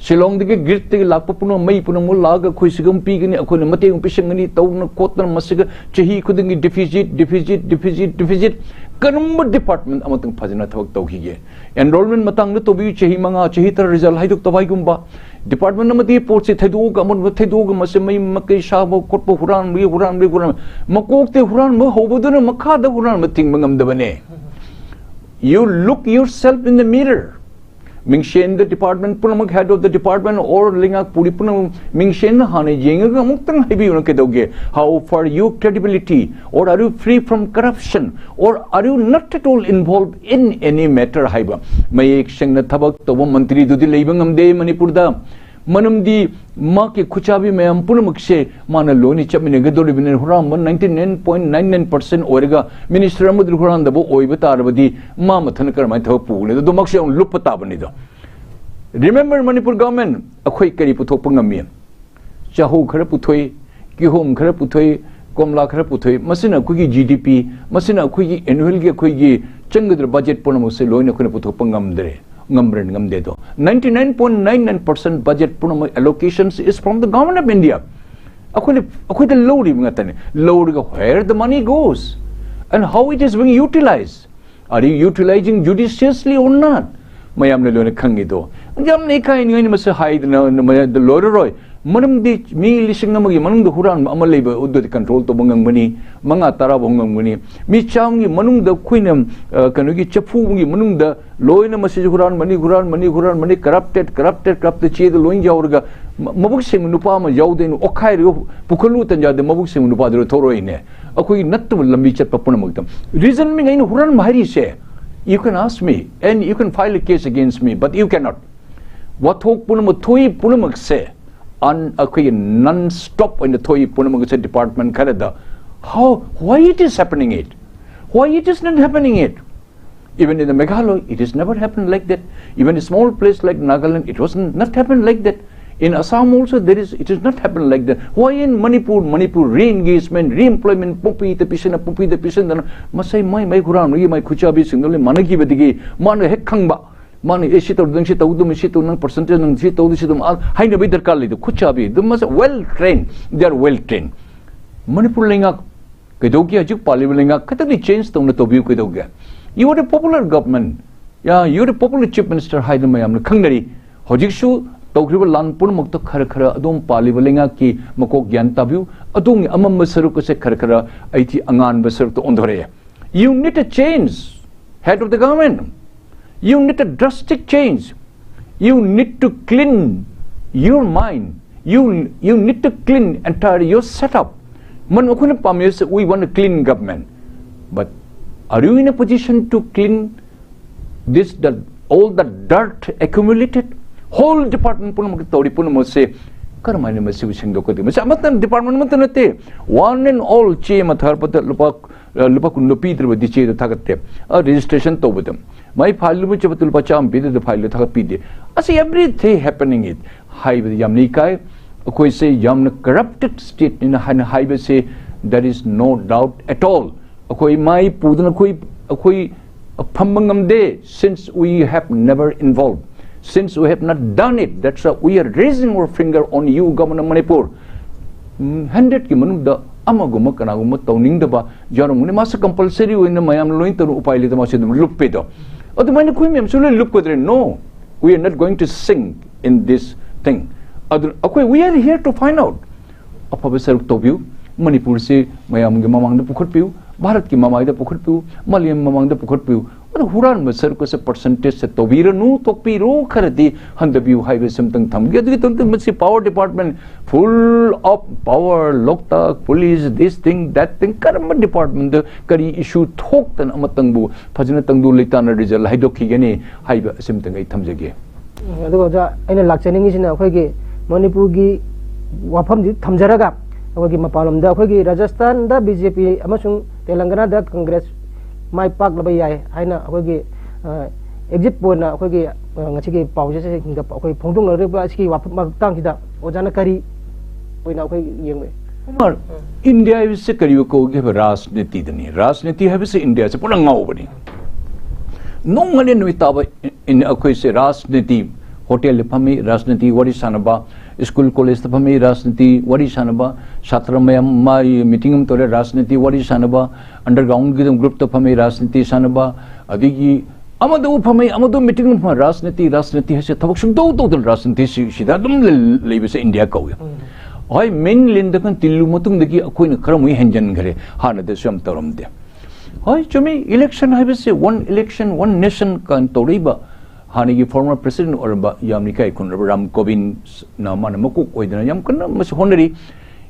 ꯁꯤꯂꯣꯡꯗꯒꯤ gridꯇꯒꯤ ꯂꯥꯛꯄ ꯄꯨꯝꯅꯃꯛ, ꯃꯩ ꯄꯨꯝꯅꯃꯛ ꯂꯥꯛꯑꯒ ꯑꯩꯈꯣꯏ ꯁꯤꯒ ꯑꯃꯨꯛ ꯄꯤꯒꯅꯤ, ꯑꯩꯈꯣꯏꯅ ꯃꯇꯦꯡ ꯑꯃꯨꯛ ꯄꯤꯁꯟꯒꯅꯤ ꯇꯧꯗꯅ ꯈꯣꯠꯇꯅ ꯃꯁꯤꯒ ꯆꯍꯤ ꯈꯨꯗꯤꯡꯒꯤ deficit, deficit, deficit, deficit꯫ ꯀꯔꯝꯕ department ꯑꯃꯇꯪ ꯐꯖꯅ ꯊꯕꯛ ꯇꯧꯈꯤꯒꯦ? Enrollment ꯃꯇꯥꯡꯗ ꯇꯧꯕꯤꯌꯨ, ꯆꯍꯤ ꯃꯉꯥ, ꯆꯍꯤ ꯇꯔꯥ result ꯍꯥꯏꯗꯣꯛꯇꯕ ꯍꯥꯏꯒꯨꯝꯕ꯫ Department ꯑꯃꯗꯤ ꯄꯣꯠꯁꯤ ꯊꯩꯗꯣꯛꯑꯒ ꯑꯃ ꯊꯩꯗꯣꯛꯑꯒ ꯃꯁꯤ ꯃꯩ ꯃꯀꯩ ꯁꯥꯕ ꯈꯣꯠꯄ, ꯍꯨꯔꯥꯟꯕꯒꯤ ꯍꯨꯔꯥꯟꯕꯒꯤ ꯍꯨꯔꯥꯟꯕ꯫ ꯃꯀꯣꯛꯇ ꯍꯨꯔꯥꯟꯕ ꯍꯧꯕꯗꯨꯅ ꯃꯈꯥꯗ ꯍꯨꯔꯥꯟꯕ ꯊꯤꯡꯕ ꯉꯝꯗꯕꯅꯦ꯫ You look yourself in the mirror. ꯃꯤꯡꯁꯦꯟꯗ department ꯄꯨꯝꯅꯃꯛ, head of the department or ꯂꯩꯉꯥꯛ ꯄꯨꯔꯤ ꯄꯨꯝꯅꯃꯛ ꯃꯤꯡꯁꯦꯟꯅ ꯍꯥꯟꯅ ꯌꯦꯡꯉꯒ ꯑꯃꯨꯛꯇꯪ ꯍꯥꯏꯕꯤꯌꯨꯅ ꯀꯩꯗꯧꯒꯦ? How far you credibility, or are you free from corruption, or are you not at all involved in any matter ꯍꯥꯏꯕ ꯃꯌꯦꯛ ꯁꯦꯡꯅ ꯊꯕꯛ ꯇꯧꯕ ꯃꯟꯇ꯭ꯔꯤꯗꯨꯗꯤ ꯂꯩꯕ ꯉꯝꯗꯦ ꯃꯅꯤꯄꯨꯔꯗ꯫ ꯃꯔꯝꯗꯤ ꯃꯍꯥꯛꯀꯤ ꯈꯨꯠꯆꯥꯕꯤ ꯃꯌꯥꯝ ꯄꯨꯝꯅꯃꯛꯁꯦ ꯃꯥꯅ ꯂꯣꯏꯅ ꯆꯠꯃꯤꯟꯅꯒꯗꯧꯔꯤꯕꯅꯤ꯫ ꯍꯨꯔꯥꯟꯕ ninety nine point nine nine percent ꯑꯣꯏꯔꯒ minister ꯑꯃꯗꯤ ꯍꯨꯔꯥꯟꯗꯕ ꯑꯣꯏꯕ ꯇꯥꯔꯕꯗꯤ ꯃꯥ ꯃꯊꯟꯇ ꯀꯔꯝꯍꯥꯏꯅ ꯊꯕꯛ ꯄꯨꯒꯅꯤ? ꯑꯗꯨꯃꯛꯁꯦ ꯑꯃꯨꯛ ꯂꯨꯞꯄ ꯇꯥꯕꯅꯤꯗꯣ꯫ Remember, ꯃꯅꯤꯄꯨꯔ government, ꯑꯩꯈꯣꯏ ꯀꯔꯤ ꯄꯨꯊꯣꯛꯄ ꯉꯝꯃꯤ? ꯆꯥꯍꯧ ꯈꯔ ꯄꯨꯊꯣꯛꯏ, ꯀꯤꯍꯣꯝ ꯈꯔ ꯄꯨꯊꯣꯛꯏ, ꯀꯣꯝꯂꯥ ꯈꯔ ꯄꯨꯊꯣꯛꯏ꯫ ꯃꯁꯤꯅ ꯑꯩꯈꯣꯏꯒꯤ G D P, ꯃꯁꯤꯅ ꯑꯩꯈꯣꯏꯒꯤ annualꯒꯤ ꯑꯩꯈꯣꯏꯒꯤ ꯆꯪꯒꯗꯧꯔꯤꯕ budget ꯄꯨꯝꯅꯃꯛꯁꯦ ꯂꯣꯏꯅ ꯑꯩꯈꯣꯏꯅ ꯄꯨꯊꯣꯛꯄ ꯉꯝꯗ꯭ꯔꯦ, ꯉꯝꯕ꯭ꯔꯥ? ꯉꯝꯗꯦꯗꯣ꯫ Ninety nine point nine nine percent budget ꯄꯨꯝꯅꯃꯛ allocations is from the Government of India꯫ ꯑꯩꯈꯣꯏꯅ, ꯑꯩꯈꯣꯏꯗ ꯂꯧꯔꯤꯕ ꯉꯥꯛꯇꯅꯤ꯫ ꯂꯧꯔꯒ where the money goes and how it is being utilized? Are you utilizing judiciously or not? ꯃꯌꯥꯝꯅ ꯂꯣꯏꯅ ꯈꯪꯉꯤꯗꯣ꯫ ꯌꯥꯝꯅ ꯏꯀꯥꯏꯅꯤꯡꯉꯥꯏꯅꯤ ꯃꯁꯤ ꯍꯥꯏꯗꯅ ꯃꯌꯥꯝꯗ ꯂꯣꯏꯔꯔꯣꯏ꯫ ꯃꯔꯝꯗꯤ ꯃꯤ ꯂꯤꯁꯤꯡ ꯑꯃꯒꯤ ꯃꯅꯨꯡꯗ ꯍꯨꯔꯥꯟꯕ ꯑꯃ ꯂꯩꯕ ꯑꯗꯨꯗꯤ ꯀꯟꯇ꯭ꯔꯣꯜ ꯇꯧꯕ ꯉꯝꯒꯅꯤ, ꯃꯉꯥ ꯇꯔꯥ ꯐꯥꯎ ꯉꯝꯒꯅꯤ꯫ ꯃꯤ ꯆꯥꯝꯃꯒꯤ ꯃꯅꯨꯡꯗ ꯑꯩꯈꯣꯏꯅ, ꯑ, ꯀꯩꯅꯣꯒꯤ ꯆꯐꯨꯒꯤ ꯃꯅꯨꯡꯗ ꯂꯣꯏꯅ ꯃꯁꯤꯁꯨ ꯍꯨꯔꯥꯟꯕꯅꯤ, ꯍꯨꯔꯥꯟꯕꯅꯤ, ꯍꯨꯔꯥꯟꯕꯅꯤ, ꯀꯔꯞꯇꯦꯠ, ꯀꯔꯞꯇꯦꯠ, ꯀꯔꯞꯇꯦꯠ ꯆꯦꯗ ꯂꯣꯏ ꯌꯥꯎꯔꯒ ꯃ-, ꯃꯕꯨꯛ ꯁꯦꯡꯕ ꯅꯨꯄꯥ ꯑꯃ ꯌꯥꯎꯗꯦꯅ ꯑꯣꯠꯈꯥꯏꯔꯒ ꯄꯨꯈꯠꯂꯨ ꯇꯟꯖꯥꯗ ꯃꯕꯨꯛ ꯁꯦꯡꯕ ꯅꯨꯄꯥꯗꯨ ꯊꯣꯔꯛꯏꯅꯦ꯫ ꯑꯩꯈꯣꯏꯒꯤ ꯅꯠꯇꯕ ꯂꯝꯕꯤ ꯆꯠꯄ ꯄꯨꯝꯅꯃꯛꯇ꯫ Reason being, ꯑꯩꯅ ꯍꯨꯔꯥꯟꯕ ꯍꯥꯏꯔꯤꯁꯦ, you can ask me and you can file a case against me, but you cannot. ꯋꯥꯊꯣꯛ ꯄꯨꯝꯅꯃꯛ ꯊꯣꯛꯏ ꯄꯨꯝꯅꯃꯛꯁꯦ ꯑꯟ-, ꯑꯩꯈꯣꯏꯒꯤ non stop ꯑꯣꯏꯅ ꯊꯣꯛꯏ ꯄꯨꯝꯅꯃꯛꯁꯦ department ꯈꯔꯗ꯫ How, why it is happening it? Why it is not happening it? Even in the Meghalaya, it is never happened like that. Even a small place like Nagaland, it was not happened like that. In Assam also, there is, it is not happened like that. Why in Manipur, Manipur, re-engagement, re-employment, ꯄꯨꯡꯄꯤꯗ ꯄꯤꯁꯤꯟꯅ, ꯄꯨꯡꯄꯤꯗ ꯄꯤꯁꯤꯟꯗꯅ, ꯃꯁꯩ ꯃꯥꯏ ꯃꯥꯏ ꯍꯨꯔꯥꯟꯕꯒꯤ ꯃꯥꯏ ꯈꯨꯠꯆꯥꯕꯤꯁꯤꯡꯗꯣ ꯂꯣꯏ ꯃꯥꯟꯅꯈꯤꯕꯗꯒꯤ, ꯃꯥꯅ ꯍꯦꯛ ꯈꯪꯕ, ꯃꯥꯅ, "ꯑꯦ, ꯁꯤ ꯇꯧꯔꯗꯤ ꯅꯪ ꯁꯤ ꯇꯧꯗꯕ, ꯁꯤ ꯇꯧ, ꯅꯪ percentage ꯅꯪ ꯁꯤ ꯇꯧꯗꯤ ꯁꯤ ꯑꯗꯨꯝ," ꯑꯥ, ꯍꯥꯏꯅꯕꯒꯤ ꯗꯔꯀꯥꯔ ꯂꯩꯇꯦ꯫ ꯈꯨꯠꯆꯥꯕꯤ ꯑꯗꯨꯝ ꯃꯁꯛ well trained, they are well trained. Manipur ꯂꯩꯉꯥꯛ ꯀꯩꯗꯧꯒꯦ? ꯍꯧꯖꯤꯛ ꯄꯥꯜꯂꯤꯕ ꯂꯩꯉꯥꯛ ꯈꯛꯇꯗꯤ change ꯇꯧꯅ ꯇꯧꯕꯤꯌꯨ ꯀꯩꯗꯧꯒꯦ? You are a popular government. Yeah, you are a popular chief minister ꯍꯥꯏꯗꯅ ꯃꯌꯥꯝꯅ ꯈꯪꯅꯔꯤ꯫ ꯍꯧꯖꯤꯛꯁꯨ ꯇꯧꯈ꯭ꯔꯤꯕ ꯂꯥꯟ ꯄꯨꯝꯅꯃꯛꯇ ꯈꯔ ꯈꯔ ꯑꯗꯣꯝ ꯄꯥꯜꯂꯤꯕ ꯂꯩꯉꯥꯛꯀꯤ ꯃꯀꯣꯛ ꯒ꯭ꯌꯥꯟ ꯇꯥꯕꯤꯌꯨ꯫ ꯑꯗꯣꯝꯒꯤ ꯑꯃꯝꯕ ꯁꯔꯨꯛ ꯑꯁꯦ ꯈꯔ ꯈꯔ ꯑꯩꯗꯤ ꯑꯉꯥꯟꯕ ꯁꯔꯨꯛꯇ ꯑꯣꯟꯊꯣꯔꯛꯑꯦ꯫ You need a change, head of the government. You need a drastic change. You need to clean your mind. You, you need to clean entire your setup. ꯃꯔꯝ ꯑꯩꯈꯣꯏꯅ ꯄꯥꯝꯃꯤꯕꯁꯦ, we want a clean government. But are you in a position to clean this, the, all the dirt accumulated? Whole department ꯄꯨꯝꯅꯃꯛꯇ ꯇꯧꯔꯤ ꯄꯨꯝꯅꯃꯛꯁꯦ ꯀꯔꯝꯍꯥꯏꯅ ꯃꯁꯤꯕꯨ ꯁꯦꯡꯗꯣꯛꯀꯗꯒꯦ? ꯃꯁꯤ ꯑꯃꯠꯇ department ꯑꯃꯠꯇ ꯅꯠꯇꯦ, one and all ꯆꯦ ꯑꯃ ꯊꯥꯔꯛꯄꯗ ꯂꯨꯄꯥ, ꯂꯨꯄꯥ ꯀꯨꯟꯗꯣ ꯄꯤꯗ꯭ꯔꯕꯗꯤ ꯆꯦꯗꯣ ꯊꯥꯒꯠꯇꯦ꯫ ꯑ, registration ꯇꯧꯕꯗ ꯃꯥꯏ file ꯂꯨꯕ ꯆꯠꯄꯗ ꯂꯨꯄꯥ ꯆꯥꯝꯃ ꯄꯤꯗꯗ file ꯗꯣ ꯊꯥꯒꯠꯄꯤꯗꯦ꯫ ꯑꯁꯤ everything happening it ꯍꯥꯏꯕꯗ ꯌꯥꯝꯅ ꯏꯀꯥꯏ꯫ ꯑꯩꯈꯣꯏꯁꯦ ꯌꯥꯝꯅ corrupted state ꯅꯤꯅ ꯍꯥꯏꯅ ꯍꯥꯏꯕꯁꯦ, there is no doubt at all. ꯑꯩꯈꯣꯏ ꯃꯥꯏ ꯄꯨꯗꯅ ꯑꯩꯈꯣꯏ, ꯑꯩꯈꯣꯏ ꯐꯝꯕ ꯉꯝꯗꯦ, since we have never involved, since we have not done it, that's why we are raising our finger on you, Governor Manipur. Um, hundred ꯀꯤ ꯃꯅꯨꯡꯗ ꯑꯃꯒꯨꯝꯕ ꯀꯅꯥꯒꯨꯝꯕ ꯇꯧꯅꯤꯡꯗꯕ ꯌꯥꯎꯔꯝꯒꯅꯤ꯫ ꯃꯥꯁꯨ compulsory ꯑꯣꯏꯅ ꯃꯌꯥꯝ ꯂꯣꯏ ꯇꯧꯅ ꯎꯄꯥꯏ ꯂꯩꯇ ꯃꯥꯁꯨ ꯑꯗꯨꯝ ꯂꯨꯞꯄꯦꯗꯣ꯫ ꯑꯗꯨꯃꯥꯏꯅ ꯑꯩꯈꯣꯏ ꯃꯌꯥꯝꯁꯨ ꯂꯣꯏ ꯂꯨꯞꯀꯗ꯭ꯔꯦ? No, we are not going to sink in this thing. ꯑꯗꯨꯅ ꯑꯩꯈꯣꯏ, we are here to find out. ꯑꯐꯕ ꯁꯔꯨꯛ ꯇꯧꯕꯤꯌꯨ꯫ ꯃꯅꯤꯄꯨꯔꯁꯤ ꯃꯌꯥꯝꯒꯤ ꯃꯃꯥꯡꯗ ꯄꯨꯈꯠꯄꯤꯌꯨ, ꯚꯥꯔꯠꯀꯤ ꯃꯃꯥꯡꯗ ꯄꯨꯈꯠꯄꯤꯌꯨ, ꯃꯥꯂꯦꯝ ꯃꯃꯥꯡꯗ ꯄꯨꯈꯠꯄꯤꯌꯨ꯫ ꯑꯗꯨ ꯍꯨꯔꯥꯟꯕ ꯁꯔꯨꯛ ꯑꯁꯦ percentage ꯁꯦ ꯇꯧꯕꯤꯔꯅꯨ, ꯇꯣꯛꯄꯤꯔꯣ, ꯈꯔꯗꯤ ꯍꯟꯊꯕꯤꯌꯨ ꯍꯥꯏꯕꯁꯤ ꯑꯝꯇꯪ ꯊꯝꯒꯦ꯫ ꯑꯗꯨꯒꯤ ꯃꯇꯨꯡꯗ ꯃꯁꯤ power department, full of power, Loktak, police, this thing, that thing, ꯀꯔꯝꯕ department ꯗ ꯀꯔꯤ issue ꯊꯣꯛꯇꯅ ꯑꯃꯇꯪꯕꯨ ꯐꯖꯅ ꯇꯪꯗꯨ ꯂꯩꯇꯥꯅ result ꯍꯥꯏꯗꯣꯛꯈꯤꯒꯅꯤ ꯍꯥꯏꯕ ꯑꯁꯤꯝꯇꯪ ꯑꯩ ꯊꯝꯖꯒꯦ꯫ ꯎꯝ, ꯑꯗꯨꯒ ꯑꯣꯖꯥ, ꯑꯩꯅ ꯂꯥꯛꯆꯅꯤꯡꯉꯤꯁꯤꯅ ꯑꯩꯈꯣꯏꯒꯤ ꯃꯅꯤꯄꯨꯔꯒꯤ ꯋꯥꯐꯝꯁꯤ ꯊꯝꯖꯔꯒ, ꯑꯩꯈꯣꯏꯒꯤ ꯃꯄꯥꯟꯂꯣꯝꯗ ꯑꯩꯈꯣꯏꯒꯤ ꯔꯥꯖꯁꯊꯥꯟꯗ ꯕꯤ ꯖꯦ ꯄꯤ ꯑꯃꯁꯨꯡ ꯇꯦꯂꯪꯒꯅꯥꯗ ꯀꯪꯒ꯭ꯔꯦꯁ ꯃꯥꯏ ꯄꯥꯛꯂꯕ ꯌꯥꯏ ꯍꯥꯏꯅ ꯑꯩꯈꯣꯏꯒꯤ ꯑꯦꯛꯖꯤꯠ ꯄꯣꯜꯅ ꯑꯩꯈꯣꯏꯒꯤ ꯉꯁꯤꯒꯤ ꯄꯥꯎꯁꯦ ꯍꯤꯡꯒꯠꯄ ꯑꯩꯈꯣꯏ ꯐꯣꯡꯗꯣꯛꯅꯔꯤꯕ ꯑꯁꯤꯒꯤ ꯋꯥꯐꯝ ꯃꯇꯥꯡꯁꯤꯗ ꯑꯣꯖꯥꯅ ꯀꯔꯤ ꯑꯣꯏꯅ ꯑꯩꯈꯣꯏ ꯌꯦꯡꯕ? ꯀꯨꯃꯥꯔ, ꯏꯟꯗꯤꯌꯥ ꯍꯥꯏꯕꯁꯤ ꯀꯔꯤ ꯀꯧꯒꯦ ꯍꯥꯏꯕ ꯔꯥꯖꯅꯤꯇꯤꯗꯅꯤ꯫ ꯔꯥꯖꯅꯤꯇꯤ ꯍꯥꯏꯕꯁꯤ ꯏꯟꯗꯤꯌꯥꯁꯤ ꯄꯨꯔꯥ ꯉꯥꯎꯕꯅꯤ꯫ ꯅꯣꯡꯃꯅꯤ ꯅꯨꯃꯤꯠ ꯇꯥꯕ ꯏꯟ-, ꯑꯩꯈꯣꯏꯁꯦ ꯔꯥꯖꯅꯤꯇꯤ, ꯍꯣꯇꯦꯜꯗ ꯐꯝꯃꯤ, ꯔꯥꯖꯅꯤꯇꯤ ꯋꯥꯔꯤ ꯁꯥꯟꯅꯕ, ꯁ꯭ꯀꯨꯜ ꯀꯣꯂꯦꯖꯇ ꯐꯝꯃꯤ, ꯔꯥꯖꯅꯤꯇꯤ ꯋꯥꯔꯤ ꯁꯥꯟꯅꯕ, ꯁꯥꯇ꯭ꯔ ꯃꯌꯥꯝ ꯃꯥꯒꯤ ꯃꯤꯇꯤꯡ ꯑꯃ ꯇꯧꯔꯦ, ꯔꯥꯖꯅꯤꯇꯤ ꯋꯥꯔꯤ ꯁꯥꯟꯅꯕ, ꯑꯟꯗꯔꯒ꯭ꯔꯥꯎꯟꯒꯤ ꯑꯗꯨꯝ ꯒ꯭ꯔꯨꯞꯇ ꯐꯝꯃꯤ, ꯔꯥꯖꯅꯤꯇꯤ ꯁꯥꯟꯅꯕ, ꯑꯗꯒꯤ ꯑꯃꯗꯕꯨ ꯐꯝꯃꯤ, ꯑꯃꯗꯕꯨ ꯃꯤꯇꯤꯡ ꯑꯃ ꯐꯝꯃꯤ, ꯔꯥꯖꯅꯤꯇꯤ, ꯔꯥꯖꯅꯤꯇꯤ ꯍꯥꯏꯁꯦ ꯊꯕꯛ ꯁꯨꯡꯇꯧ ꯇꯧꯗꯅ ꯔꯥꯖꯅꯤꯇꯤꯁꯤ ꯁꯤꯗ ꯑꯗꯨꯝ ꯂꯩ-, ꯂꯩꯕꯁꯦ ꯏꯟꯗꯤꯌꯥ ꯀꯧꯏ꯫ ꯍꯣꯏ, ꯃꯦꯟꯂꯦꯟꯗ ꯑꯩꯈꯣꯏꯅ ꯇꯤꯜꯂꯨ ꯃꯇꯨꯡꯗꯒꯤ ꯑꯩꯈꯣꯏꯅ ꯈꯔ ꯑꯃꯨꯛ ꯍꯦꯟꯖꯟꯈ꯭ꯔꯦ, ꯍꯥꯟꯅꯗꯁꯨ ꯌꯥꯝ ꯇꯧꯔꯝꯗꯦ꯫ ꯍꯣꯏ, ꯆꯨꯝꯃꯤ, ꯏꯂꯦꯛꯁꯟ ꯍꯥꯏꯕꯁꯦ one election, one nation ꯀꯥꯏꯅ ꯇꯧꯔꯛꯏꯕ ꯍꯥꯟꯅꯒꯤ former president ꯑꯣꯏꯔꯝꯕ ꯌꯥꯝ ꯏꯀꯥꯏ ꯈꯨꯝꯅꯔꯕ ꯔꯥꯝ ꯀꯣꯕꯤꯟꯅ ꯃꯥꯅ ꯃꯀꯣꯛ ꯑꯣꯏꯗꯅ ꯌꯥꯝ ꯀꯟꯅ ꯑꯃꯁꯨ ꯍꯣꯠꯅꯔꯤ꯫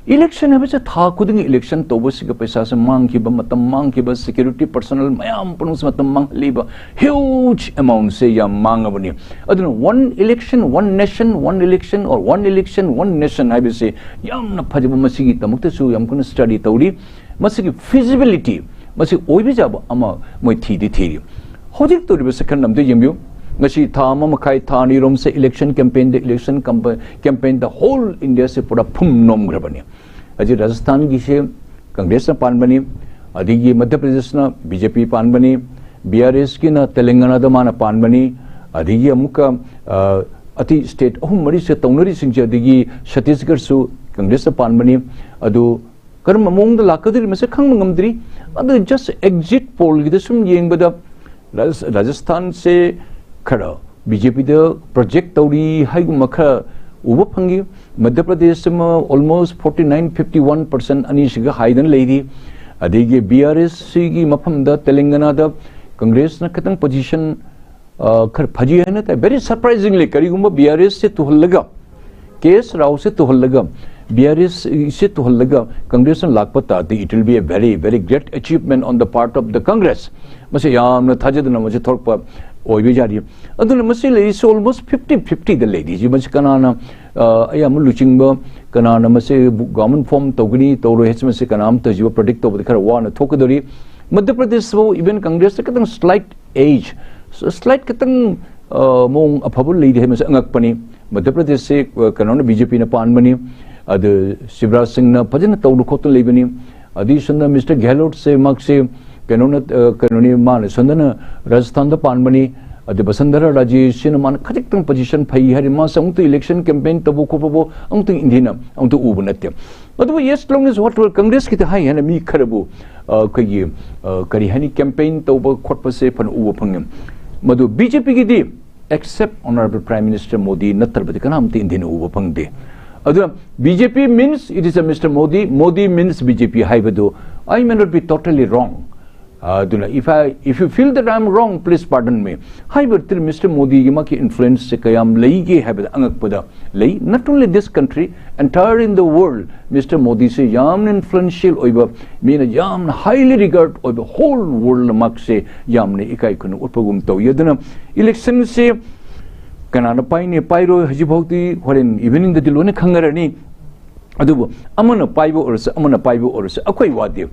ꯏꯂꯦꯛꯁꯟ ꯍꯥꯏꯕꯁꯦ ꯊꯥ ꯈꯨꯗꯤꯡꯒꯤ ꯏꯂꯦꯛꯁꯟ ꯇꯧꯕꯁꯤꯒ ꯄꯩꯁꯥꯁꯦ ꯃꯥꯡꯈꯤꯕ, ꯃꯇꯝ ꯃꯥꯡꯈꯤꯕ, security personnel ꯃꯌꯥꯝ ꯄꯨꯝꯅꯃꯛꯁꯦ ꯃꯇꯝ ꯃꯥꯡꯍꯜꯂꯤꯕ huge amount ꯁꯦ ꯌꯥꯝ ꯃꯥꯡꯉꯕꯅꯤ꯫ ꯑꯗꯨꯅ one election, one nation, one election or one election, one nation ꯍꯥꯏꯕꯁꯦ ꯌꯥꯝꯅ ꯐꯖꯕ, ꯃꯁꯤꯒꯤꯗꯃꯛꯇꯁꯨ ꯌꯥꯝ ꯀꯟꯅ study ꯇꯧꯔꯤ꯫ ꯃꯁꯤꯒꯤ feasibility, ꯃꯁꯤ ꯑꯣꯏꯕ ꯌꯥꯕ ꯑꯃ ꯃꯣꯏ ꯊꯤꯗꯤ ꯊꯤꯔꯤ꯫ ꯍꯧꯖꯤꯛ ꯇꯧꯔꯤꯕ ꯁꯦꯀꯦꯟ ꯑꯃꯗ ꯌꯦꯡꯕꯤꯌꯨ꯫ ꯉꯁꯤ ꯊꯥ ꯑꯃ ꯃꯈꯥꯏ, ꯊꯥ ꯑꯅꯤꯔꯣꯝꯁꯦ election campaign ꯗ, election campaign ꯗ whole India ꯁꯦ ꯄꯨꯔꯥ ꯐꯨꯝ ꯅꯣꯝꯈ꯭ꯔꯕꯅꯤ꯫ ꯍꯧꯖꯤꯛ ꯔꯥꯖꯁꯊꯥꯟꯒꯤꯁꯦ ꯀꯪꯒ꯭ꯔꯦꯁꯅ ꯄꯥꯟꯕꯅꯤ, ꯑꯗꯒꯤ ꯃꯙ꯭ꯌ ꯄ꯭ꯔꯗꯦꯁꯅ ꯕꯤ ꯖꯦ ꯄꯤ ꯄꯥꯟꯕꯅꯤ, ꯕꯤ ꯑꯥꯔ ꯑꯦꯁꯀꯤꯅ ꯇꯦꯂꯪꯒꯅꯥꯗ ꯃꯥꯅ ꯄꯥꯟꯕꯅꯤ, ꯑꯗꯒꯤ ꯑꯃꯨꯛꯀ, ꯑ, ꯑꯇꯩ ꯁ꯭ꯇꯦꯠ ꯑꯍꯨꯝ ꯃꯔꯤꯁꯦ ꯇꯧꯅꯔꯤꯁꯤꯡꯁꯦ, ꯑꯗꯒꯤ ꯁꯠꯇꯤꯁꯒꯔꯁꯨ ꯀꯪꯒ꯭ꯔꯦꯁꯇ ꯄꯥꯟꯕꯅꯤ꯫ ꯑꯗꯨ ꯀꯔꯝꯕ ꯃꯑꯣꯡꯗ ꯂꯥꯛꯀꯗꯧꯔꯤ ꯃꯁꯤ ꯈꯪꯕ ꯉꯝꯗ꯭ꯔꯤ꯫ ꯑꯗꯨ just exit poll ꯒꯤꯗ ꯁꯨꯝ ꯌꯦꯡꯕꯗ ꯔꯥꯖ-, ꯔꯥꯖꯁꯊꯥꯟꯁꯦ ꯈꯔ ꯕꯤ ꯖꯦ ꯄꯤꯗ project ꯇꯧꯔꯤ ꯍꯥꯏꯒꯨꯝꯕ ꯈꯔ ꯎꯕ ꯐꯪꯉꯤ꯫ ꯃꯙ꯭ꯌ ꯄ꯭ꯔꯗꯦꯁ ꯑꯃ almost forty nine fifty one percent ꯑꯅꯤꯁꯤꯒ ꯍꯥꯏꯗꯅ ꯂꯩꯔꯤ꯫ ꯑꯗꯒꯤ ꯕꯤ ꯑꯥꯔ ꯑꯦꯁ ꯁꯤꯒꯤ ꯃꯐꯝꯗ ꯇꯦꯂꯪꯒꯅꯥꯗ ꯀꯪꯒ꯭ꯔꯦꯁꯅ ꯈꯤꯇꯪ ꯄꯣꯖꯤꯁꯟ ꯈꯔ ꯐꯖꯩ ꯍꯥꯏꯅ ꯇꯥꯏ꯫ ꯚꯦꯔꯤ ꯁꯔꯄ꯭ꯔꯥꯏꯖꯤꯡꯂꯤ, ꯀꯔꯤꯒꯨꯝꯕ ꯕꯤ ꯑꯥꯔ ꯑꯦꯁꯁꯦ ꯇꯨꯍꯜꯂꯒ, ꯀꯦ ꯑꯦꯁ ꯔꯥꯎꯁꯦ ꯇꯨꯍꯜꯂꯒ, ꯕꯤ ꯑꯥꯔ ꯑꯦꯁꯁꯦ ꯇꯨꯍꯜꯂꯒ ꯀꯪꯒ꯭ꯔꯦꯁꯅ ꯂꯥꯛꯄ ꯇꯥꯔꯗꯤ, it will be a very very great achievement on the part of the Congress꯫ ꯃꯁꯤ ꯌꯥꯝꯅ ꯊꯥꯖꯗꯅ ꯃꯁꯤ ꯊꯣꯛꯂꯛꯄ ꯑꯣꯏꯕ ꯌꯥꯔꯤ꯫ ꯑꯗꯨꯅ ꯃꯁꯤ ꯂꯩꯔꯤꯁꯤ almost fifty fiftyꯗ ꯂꯩꯔꯤꯁꯤ꯫ ꯃꯁꯤ ꯀꯅꯥꯅ ꯑ, ꯑꯌꯥꯝꯕ ꯂꯨꯆꯤꯡꯕ, ꯀꯅꯥꯅ ꯃꯁꯤ ꯒꯣꯚꯔꯟꯃꯦꯟꯠ ꯐꯣꯔꯝ ꯇꯧꯒꯅꯤ ꯇꯧꯔꯣꯏ ꯍꯥꯏꯕꯁꯤ ꯃꯁꯤ ꯀꯅꯥꯝꯇ ꯍꯧꯖꯤꯛ ꯄ꯭ꯔꯤꯗꯤꯛ ꯇꯧꯕꯗ ꯈꯔ ꯋꯥꯅ ꯊꯣꯛꯀꯗꯧꯔꯤ꯫ ꯃꯙ꯭ꯌ ꯄ꯭ꯔꯗꯦꯁ ꯐꯥꯎ even ꯀꯪꯒ꯭ꯔꯦꯁꯇ ꯈꯤꯇꯪ ꯁ꯭ꯂꯥꯏꯠ ꯑꯦꯖ, ꯁ꯭ꯂꯥꯏꯠ ꯈꯤꯇꯪ ꯑ, ꯃꯑꯣꯡ ꯑꯐꯕ ꯂꯩꯔꯤ ꯍꯥꯏꯕꯁꯤ ꯑꯉꯛꯄꯅꯤ꯫ ꯃꯙ꯭ꯌ ꯄ꯭ꯔꯗꯦꯁꯁꯤ ꯑ, ꯀꯩꯅꯣꯅ ꯕꯤ ꯖꯦ ꯄꯤꯅ ꯄꯥꯟꯕꯅꯤ꯫ ꯑꯗꯨ ꯁꯤꯕꯔꯥꯖ ꯁꯤꯡꯅ ꯐꯖꯅ ꯇꯧꯗꯅ ꯈꯣꯠꯇꯅ ꯂꯩꯕꯅꯤ꯫ ꯑꯗꯨꯒꯤ ꯁꯣꯝꯗ ꯃꯤꯁꯇꯔ ꯒꯦꯍꯂꯣꯠꯁꯦ ꯃꯍꯥꯛꯁꯦ ꯀꯩꯅꯣꯅ ꯑ, ꯀꯩꯅꯣꯅꯤ, ꯃꯥꯅ ꯁꯣꯝꯗꯅ ꯔꯥꯖꯁꯊꯥꯟꯗ ꯄꯥꯟꯕꯅꯤ꯫ ꯑꯗꯨ ꯕꯁꯟꯙꯔꯥ ꯔꯥꯖꯦꯁꯤꯅ ꯃꯥꯅ ꯈꯖꯤꯛꯇꯪ ꯄꯣꯖꯤꯁꯟ ꯐꯩ ꯍꯥꯏꯔꯤ, ꯃꯥꯁꯦ ꯑꯃꯨꯛꯇ ꯏꯂꯦꯛꯁꯟ ꯀꯦꯝꯄꯦꯟ ꯇꯧꯕ ꯈꯣꯠꯄꯕꯨ ꯑꯃꯨꯛꯇ ꯏꯟꯗꯤꯌꯥꯅ ꯑꯃꯨꯛꯇ ꯎꯕ ꯅꯠꯇꯦ꯫ ꯑꯗꯨꯕꯨ yes, long as what will ꯀꯪꯒ꯭ꯔꯦꯁꯀꯤꯗ ꯍꯥꯏ ꯍꯥꯏꯅ ꯃꯤ ꯈꯔꯕꯨ ꯑ, ꯑꯩꯈꯣꯏꯒꯤ ꯑ, ꯀꯔꯤ ꯍꯥꯏꯅꯤ, ꯀꯦꯝꯄꯦꯟ ꯇꯧꯕ ꯈꯣꯠꯄꯁꯦ ꯐꯅ ꯎꯕ ꯐꯪꯉꯤ꯫ ꯃꯗꯨ ꯕꯤ ꯖꯦ ꯄꯤꯒꯤꯗꯤ except Honorable Prime Minister Modi ꯅꯠꯇ꯭ꯔꯕꯗꯤ ꯀꯅꯥꯝꯇ ꯏꯟꯗꯤꯌꯥꯅ ꯎꯕ ꯐꯪꯗꯦ꯫ ꯑꯗꯨꯅ B J P means it is a Mister Modi, Modi means B J P ꯍꯥꯏꯕꯗꯨ, I may not be totally wrong꯫ ꯑꯗꯨꯅ if I, if you feel that I am wrong, please pardon me꯫ ꯍꯥꯏꯕ ꯇꯤꯔ mister ꯃꯣꯗꯤꯒꯤ ꯃꯥꯒꯤ ꯏꯟꯐ꯭ꯂꯨꯌꯦꯟꯁꯁꯦ ꯀꯌꯥꯝ ꯂꯩꯒꯦ ꯍꯥꯏꯕꯗ ꯑꯉꯛꯄꯗ ꯂꯩ꯫ Not only this country, entire in the world, mister ꯃꯣꯗꯤꯁꯦ ꯌꯥꯝꯅ ꯏꯟꯐ꯭ꯂꯨꯌꯦꯟꯁꯤꯌꯦꯜ ꯑꯣꯏꯕ, ꯃꯤꯅ ꯌꯥꯝꯅ ꯍꯥꯏꯂꯤ ꯔꯤꯒꯥꯔꯗ ꯑꯣꯏꯕ, ꯍꯣꯜ ꯋꯥꯔꯜꯗ ꯃꯍꯥꯛꯁꯦ ꯌꯥꯝꯅ ꯏꯀꯥꯏ ꯈꯨꯝꯅ ꯎꯠꯄꯒꯨꯝ ꯇꯧꯏ꯫ ꯑꯗꯨꯅ ꯏꯂꯦꯛꯁꯟꯁꯦ ꯀꯅꯥꯅ ꯄꯥꯏꯅꯤ ꯄꯥꯏꯔꯣꯏ ꯍꯧꯖꯤꯛꯐꯥꯎꯗꯤ, ꯍꯣꯔꯦꯟ ꯏꯚꯤꯅꯤꯡꯗꯗꯤ ꯂꯣꯏꯅ ꯈꯪꯅꯔꯅꯤ꯫ ꯑꯗꯨꯕꯨ ꯑꯃꯅ ꯄꯥꯏꯕ ꯑꯣꯏꯔꯁꯨ, ꯑꯃꯅ ꯄꯥꯏꯕ ꯑꯣꯏꯔꯁꯨ, ꯑꯩꯈꯣꯏ ꯋꯥꯗꯦ꯫